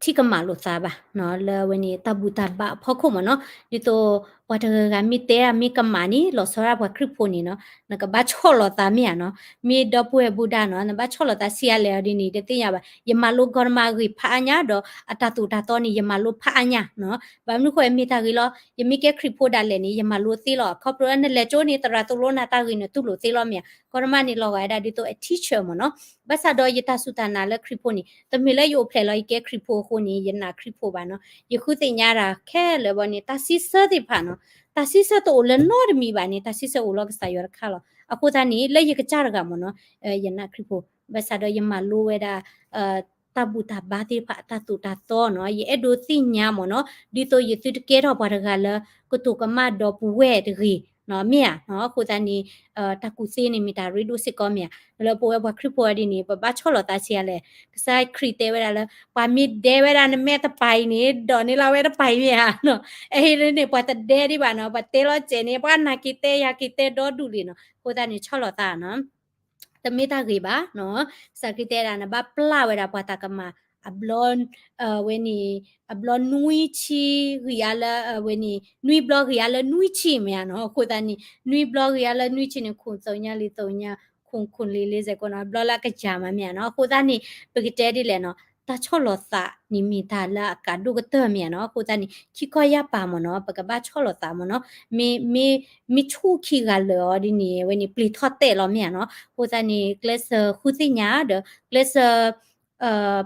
ထံၣ်ကမၣ်လိာ်သးဘၣ်နီၤ, လၢအဝဲန့ၣ်တၢ်ဘူၣ်တၢ်ဘါအဖီခိၣ်မ့ၢ်နီၤ, ဒ်သိးပှၤတဂၤဂၤမ့ၢ်တဲဒၣ်မ့ၢ်ကမၣ်န့ၣ် လီၤဆီဒၣ်ပှၤခရံာ်ဖိန့ၣ်နီၤ, နကဘၣ်ဆီၣ်လီၤသးမ့ၢ်ဧါနီၤ, မ့ၢ်ဒီပုၢ်ဝဲၢ်ဘူၣ်ဒၣ်နီၤ, နဘၣ်ဆီၣ်လီၤသးဆံးအါလဲၣ်အီၤဒ်န့ၣ် တသ့ၣ်ညါဘၣ်, ယမၤလိကီတမၢ်အဂ့ၢ်ဖးအါညါဒီး အတၢ်သိၣ်တၢ်သီန့ၣ် ယမၤလိဖးအါညါနီၤ, ဘၣ်မနုၤဃိမ့ၢ်တၢ်ဂ့ၤလီၤ, ယမ့ၢ်ကဲခရံာ်ဖိဒၣ်လဲာ်န့ၣ် ယမၤလိသ့လီၤ, ခီဖျိလၢနလဲၤကၠိန့ၣ် သရၣ်သိၣ်လိနၤတၢ်ဂ့ၢ်န့ၣ် တူၢ်လိာ်သ့လီၤမ့ၢ်ဧါ, ကီတမၢ်န့ၣ်လီၤဂာ်ဝဲဒၣ်ဒ်သိးအ teacher မ့ၢ်နီၤ, ဘၣ်ဆၣ်ဒီးယတၢ်စူၢ်တၢ်နာ်လၢခရံာ်ဖိန့ၣ် တမ့ၢ်လၢယအိၣ်ဖျဲၣ်လီၤယကဲခရံာ်ဖိအဃိန့ၣ် ယနာ်ခရံာ်ဖိဘၣ်နီၤ, ယဃုသ့ၣ်ညါတၢ်ခဲလၢာ်ဘီန့ၣ် တၢ်စံးဆၢသ့ၣ်တဖၣ်နီၤ, တၢ်စံးဆၢတအိၣ်လၢနီတမံၤဘၣ်န့ၣ် တၢ်စံးဆၢအိၣ်လီၤကစၢ်ယွၤတခါလီၤ, အဃိသတးန့ၣ် လၢယကစၢ်တဂၤမ့ၢ်နီၤ, ယနာ်ခရံာ်ဖိ, ဘၣ်ဆၣ်ဒီးယမၤလိဝဲဒၣ် တၢ်ဘူၣ်တၢ်ဘါသ့ၣ်တဖၣ်အတၢ်သိၣ်တၢ်သီနီၤ, ယအဲၣ်ဒိးသ့ၣ်ညါမ့ၢ်နီၤ, ဒ်သိးယသုတကဲထီၣ်ပှၤတဂၤလၢ ကတိၤကမၣ်ဒီပုၢ်ဝဲၢ်တဂ့ၤနီၤ, မ့ၢ်ဧါနီၤ, အဃိသတးန့ၣ် တၢ်ကူၣ်သ့န့ၣ်မ့ၢ်တၢ်ရ့ဒိၣ်စ့ၢ်ကီးမ့ၢ်ဧါ, လၢပဝဲပှၤခရံာ်ဖိအီၤဒ်န့ၣ် ပဘၣ်ဆီၣ်လီၤသးဆံးအါလဲၣ်, ကစၢ်ခရံာ်တဲဝဲဒၣ်လၢ ပှၤမ့ၢ်ဒဲဝဲဒၣ်နမဲာ်တပၤအံၤန့ၣ် ဒိးန့ၢ်လီၤဝဲတပၤအံၤမ့ၢ်ဧါနီၤ, အဟ့ၣ်န့ၣ် ပှၤတဒဲဒံးဘၣ်နီၤ, ပှၤတဲလီၤစဲးန့ၣ် ပှၤနာ်က့ၤတဲယၤက့ၤတဲဒီဒူၣ်လံနီၤ, အဃိသတးန့ၣ် ဆီၣ်လီၤသးနီၤ တမ့ၢ်တၢ်ဂ့ၤဘၣ်နီၤ, ကစၢ်ခရံာ်တဲဒၣ် နဘၣ်ပျၢ်ဝဲဒၣ်ပှၤတၢ်ကမၣ် အဘျီ ဝဲန့ၣ် အဘျီနွံဆံဂံၤအါလၢ ဝဲန့ၣ် နွံဘျီဂံၤအါလၢနွံဆံမ့ၢ်ဧါနီၤ, အဃိသတးန့ၣ် နွံဘျီဂံၤအါလၢနွံဆံန့ၣ် ခိၣ်သၢညါလံသၢညါ ခိၣ်ခိၣ်လံလံစဲးကိးနီၤ, ဘျီလၢအကစၢ်မးမ့ၢ်ဧါနီၤ, အဃိသတးန့ၣ် ပကတဲဒ်လဲၣ်နီၤ, တၢ်ဆီၣ်လီၤသးန့ၣ်မ့ၢ်တၢ်လၢအကါဒိၣ်ကတၢၢ်မ့ၢ်ဧါနီၤ, အဃိသတးန့ၣ် ခံခီယၢ်ပၤမ့ၢ်နီၤ ပကဘၣ်ဆီၣ်လီၤသးမ့ၢ်နီၤ, မ့ မ့ မ့ၢ်ဆူၣ်ခံဂၤလၢာ်အီၤဒ်န့ၣ် ဝဲန့ၣ်ပျံၤထီၣ်တဲာ်လီၤမ့ၢ်ဧါနီၤ, အဃိသတးန့ၣ် ကျဲးစၢးဃုသ့ၣ်ညါဒီး ကျဲးစၢး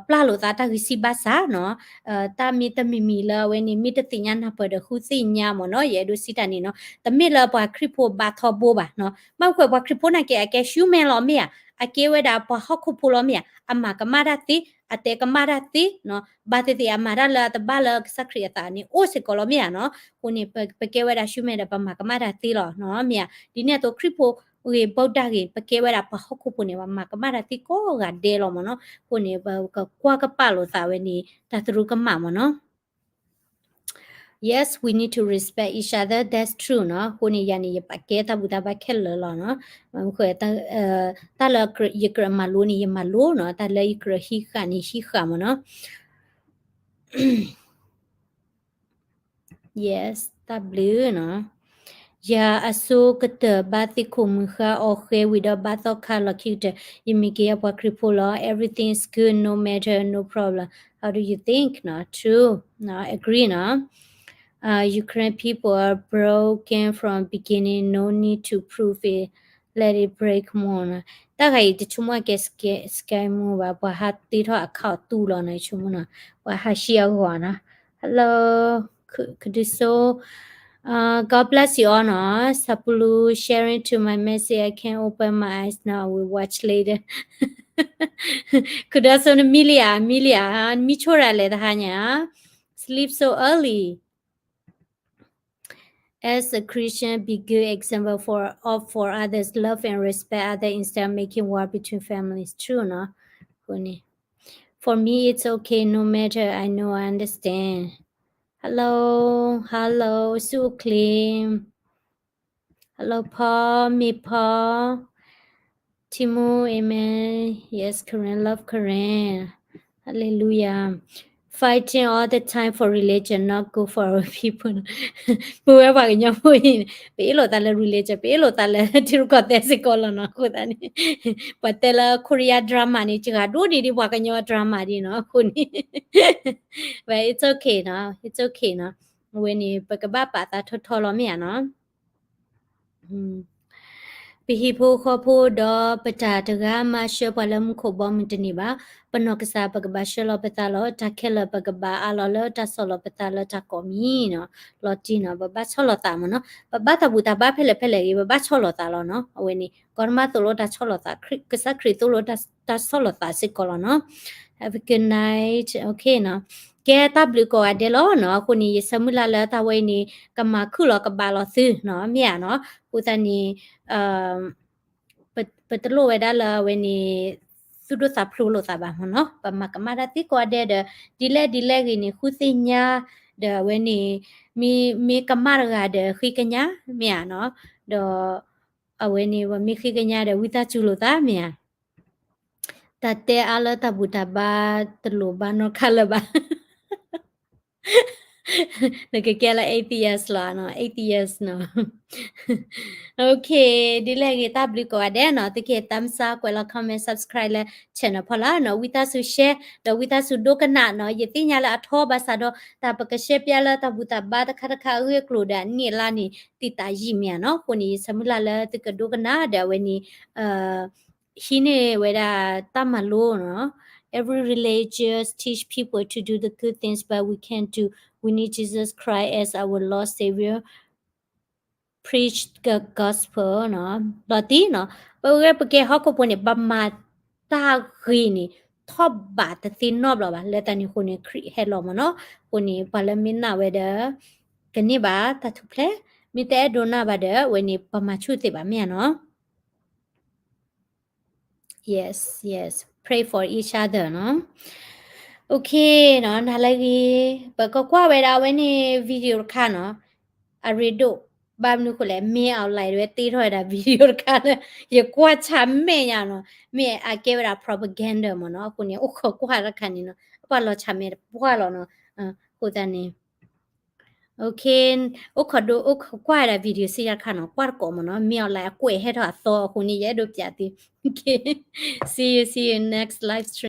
ပျၢ်လိာ်သးတၢ်ဂံၢ်စၢ်ဘါစၢ်နီၤ, တၢ်မ့ၢ်တမံၤမံၤလၢအဝဲန့ၣ် မ့ၢ်တသ့ၣ်ညါနၢ်ပၢၢ်ဒီးဃုသ့ၣ်ညါမ့ၢ်နီၤ, ယအဲၣ်ဒိးစံးတၢ်န့ၣ်နီၤ, တမ့ၢ်လၢပှၤခရံာ်ဖိဘၣ်ထီဘိဘၣ်နီၤ, ဘၣ်မနုၤဃိ ပှၤခရံာ်ဖိနာ်က့ အကဲ human လီၤမ့ၢ်ဧါ, အကဲဝဲဒၣ်ပှၤဟီၣ်ခိၣ်ဖိလီၤမ့ၢ်ဧါ, အမၤကမၣ်တၢ်သ့, အတဲကမၣ်တၢ်သ့နီၤ, ဘၣ်သ့ၣ်သ့ၣ်အမၤတၢ်လၢအတဘၣ်လၢကစၢ်ခရံာ်အသးန့ၣ် အိၣ်စ့ၢ်ကီးလီၤမ့ၢ်ဧါနီၤ, အဃိန့ၣ် ပကဲဝဲဒၣ် human ဒီး ပမၤကမၣ်တၢ်သ့လီၤနီၤ, မ့ၢ်ဧါ, ဒ်န့ၣ်အသိးခရံာ်ဖိဂ့ၤ ဗုဒ္ဓဂ့ၤ ပကဲဝဲဒၣ်ပှၤဟီၣ်ခိၣ်ဖိန့ၣ် ပမၤကမၣ်တၢ်သ့ကိးဂၤဒဲးလီၤမ့ၢ်နီၤ, အဃိန့ၣ် ပကကွၢ်ကပာ်လိာ်သးဝဲန့ၣ် တၢ်သရူးကမၣ်မ့ၢ်နီၤ. Yes, we need to respect each other. That's true နီၤ. အဃိန့ၣ် ယၤန့ၣ် ယပာ်ကဲတၢ်ဘူၣ်တၢ်ဘါခဲလၢာ်လီၤနီၤ. တၢ်လၢယကြၢးမၤလိန့ၣ် ယမၤလိနီၤ. တၢ်လၢယကြၢးဟံးဃာ်န့ၣ် ဟံးဃာ်မ့ၢ်နီၤ. Yes, တၢ်ဘျုးနီၤ. ယၤအဆိကတၢၢ်ဘါသ့ၣ်ခိၣ်မုၢ်ဃါအီၤဃဲဝံၤဒီးဘါသီခါလီၢ်ခံကတၢၢ် ယမ့ၢ်က့ၤယပှၤခရံာ်ဖိလီၤ. Everything is good, no matter, no problem. How do you think? နီၤ, true, နီၤ, agree နီၤ. Uh, Ukraine people are broken from beginning, no need to prove it, let it break more နီၤ. တၢ်ဂၤအံၤတဆိကမိၣ်ကဲ scam မ့ၢ်ဘၣ်, ပှၤဟးတ့ထီၣ် account တူၢ်လီၤနီၤ, ဆိကမိၣ်နီၤ, ပှၤဟး share အဂီၢ်နီၤ. Hello, Kuduso, uh, God bless you all နီၤ. Sapulu sharing to my message, I can't open my eyes now, I will watch later. Kuduso နမံလံဧါ, မံလံဧါ, မံဆိရၤလဲၣ်တဟါညါ. Sleep so early. As a Christian, be good example for, of, for others, love and respect others instead of making war between families. True နီၤ. အဃိန့ၣ် For me, it's okay, no matter, I know, I understand. Hello, hello, Suclaim. Hello, Paul, me Paul. Timu, amen. Yes, Karen, love Karen. Hallelujah. Fighting all the time for religion, not good for our people. ပဝဲပှၤကညီဖိအံၤန့ၣ် ပအ့ၣ်လိာ်သးလၢ religion, ပအ့ၣ်လိာ်သးလၢထံရူၢ်ကီၢ်သဲးစ့ၢ်ကီးလီၤနီၤ. အဃိသတးန့ၣ် ပှၤတဲလၢ Korea drama န့ၣ် စှၤဒိၣ်ဒံးဒ်ပှၤကညီ drama ဒ်နီၤ. အဃိန့ၣ် but it's okay နီၤ, it's okay နီၤ. အဝဲန့ၣ် ပကဘၣ်ပာ်သးထီထီလီၤမ့ၢ်ဧါနီၤ. ပဟံၣ်ဖိဃီဖိဒီးပတၢ်တဂၤမၤဆှၢပှၤလၢမူခိၣ်ဘီမုၢ်တန့ၢ်ဘၣ်. ပနီၢ်ကစၢ်ပကဘၣ်ဆှၢလီၤပသးလီၤ. တၢ်ခဲလၢာ်ပကဘၣ်အးလီၤလၢတၢ်ဆီၣ်လီၤပသးလၢတၢ်ကိးမံၤနီၤ. လီၤတံၢ်နီၤ, ပဘၣ်ဆီၣ်လီၤသးမ့ၢ်နီၤ. ပဘၣ်တၢ်ဘူၣ်တၢ်ဘါဖဲလဲၣ်ဖဲလဲၣ်ဂ့ၤ ပဘၣ်ဆီၣ်လီၤသးလီၤနီၤ. အဝဲန့ၣ် ကီတမါသိၣ်လိတၢ်ဆီၣ်လီၤသး, ကစၢ်ခရံာ်သိၣ်လိတၢ်ဆီၣ်လီၤသးစ့ၢ်ကီးလီၤနီၤ. Have a good night. Okay နီၤ. ကဲတၢ်ဘျုးကိးဂၤဒဲးလီၤနီၤ. အဃိန့ၣ် ယဆၢမုၢ်လၢ်လၢတၢ်ဝဲအံၤန့ၣ် ကမၤခုၣ်လီၤကဘၣ်လီၤသုနီၤ, မ့ၢ်ဧါနီၤ. အဃိသတးန့ၣ် ပတလိၣ်ဝဲဒၣ်လၢအဝဲန့ၣ် သူၣ်ဒိၣ်သးဖျိးလိာ်သးဘၣ်မ့ၢ်နီၤ. ပမၤကမၣ်တၢ်သ့ကိးဂၤဒဲးဒီး ဒ်လဲၣ်ဒ်လဲၣ်ဂ့ၤန့ၣ် ဃုသ့ၣ်ညါ ဒီးအဝဲန့ၣ် မ့ၢ်ကမၣ်တဂၤဒီးဃ့ကညး မ့ၢ်ဧါနီၤ. ဒီးအဝဲန့ၣ် ပမ့ၢ်ဃ့ကညးဒီး ဝံသးစူၤလိာ်သး မ့ၢ်ဧါ. တၢ်တဲအါလၢတၢ်ဘူၣ်တၢ်ဘါတလိၣ်ဘၣ်နီတခါလၢၤဘၣ်. နကကဲလၢ atheist လီၤနီၤ, atheist နီၤ. Okay, ဒ်လဲၣ်ဂ့ၤ တၢ်ဘျုးကိးဂၤဒဲးနီၤ. သုကဟ့ၣ် thumbs up, ကွဲးလီၤ comment, subscribe လၢ channel ဖီလာ်နီၤ. ဝံသးစူၤ share ဒီးဝံသးစူၤဒိကနၣ်နီၤ. ယသ့ၣ်ညါလၢအထီဘၣ်ဆၣ်ဒီး တၢ်ပက share ပျဲလၢတၢ်ဘူၣ်တၢ်ဘါတခါတခါအဂ့ၢ်အကျိၤဒီးအနံၣ်အလါန့ၣ် သံသးယံာ်မ့ၢ်ဧါနီၤ. အဃိန့ၣ် ယဆၢမုၢ်လၢ်လၢသုကဒိကနၣ်ဒီးအဝဲန့ၣ် ဟံးန့ၢ်ဝဲဒၣ်တၢ်မၤလိနီၤ. Every religious teach people to do the good things, but we can't do. We need Jesus Christ as our Lord Savior. Preach the gospel နီၤ. လီၤတံၢ်နီၤ. ပဝဲပကဲဟီၣ်ခိၣ်ဖိန့ၣ် ပမၤတၢ်ဂ့ၤန့ၣ် ထီၣ်ဘးတသ့နီတဘျီဘၣ်. လၢတၢ်န့ၣ်အဃိန့ၣ် ခရံာ်ဟဲလီၤမ့ၢ်နီၤ. အဃိန့ၣ် ပှၤလၢမ့ၢ်နာ်ဝဲဒီး ကန့ၢ်ဘၣ်တၢ်ထူၣ်ဖျဲး, မ့ၢ်တအဲၣ်ဒိးနာ်ဘၣ်ဒီး အဝဲန့ၣ် ပမၤဆူၣ်သ့ဘၣ် မ့ၢ်ဧါနီၤ. Yes, yes. Pray for each other နီၤ. Okay နီၤ, နၤလၢဂ့ၤ, ပကကွၢ်ဝဲဒၣ်အဝဲန့ၣ် video တခါနီၤ, အရ့ဒိၣ်, ဘၣ်မနုၤဃိလဲၣ်, မင်းအောင်လှိုင် ဝဲတ့ထီၣ်ဝဲဒၣ် video တခါလၢ ယကွၢ်ဆၢမဲာ်ညါနီၤ, မ့ၢ်အကဲဝဲဒၣ် propaganda မ့ၢ်နီၤ, အဃိန့ၣ် အိၣ်ခိးကွၢ်တခါန့ၣ်နီၤ, ပှၤလီၤဆၢမဲာ်တပှၢ်လီၤနီၤ, အဃိသတးန့ၣ် Okay, အိၣ်ခိးဒိ အိၣ်ခိးကွၢ်ဝဲဒၣ် video စံးယါတခါနီၤ, ကွၢ်တကိးမ့ၢ်နီၤ, မင်းအောင်လှိုင် အကွဲးဟဲထီၣ်အသီအဃိန့ၣ် ယအဲၣ်ဒိးပျးသု. Okay, see you, see you next live stream.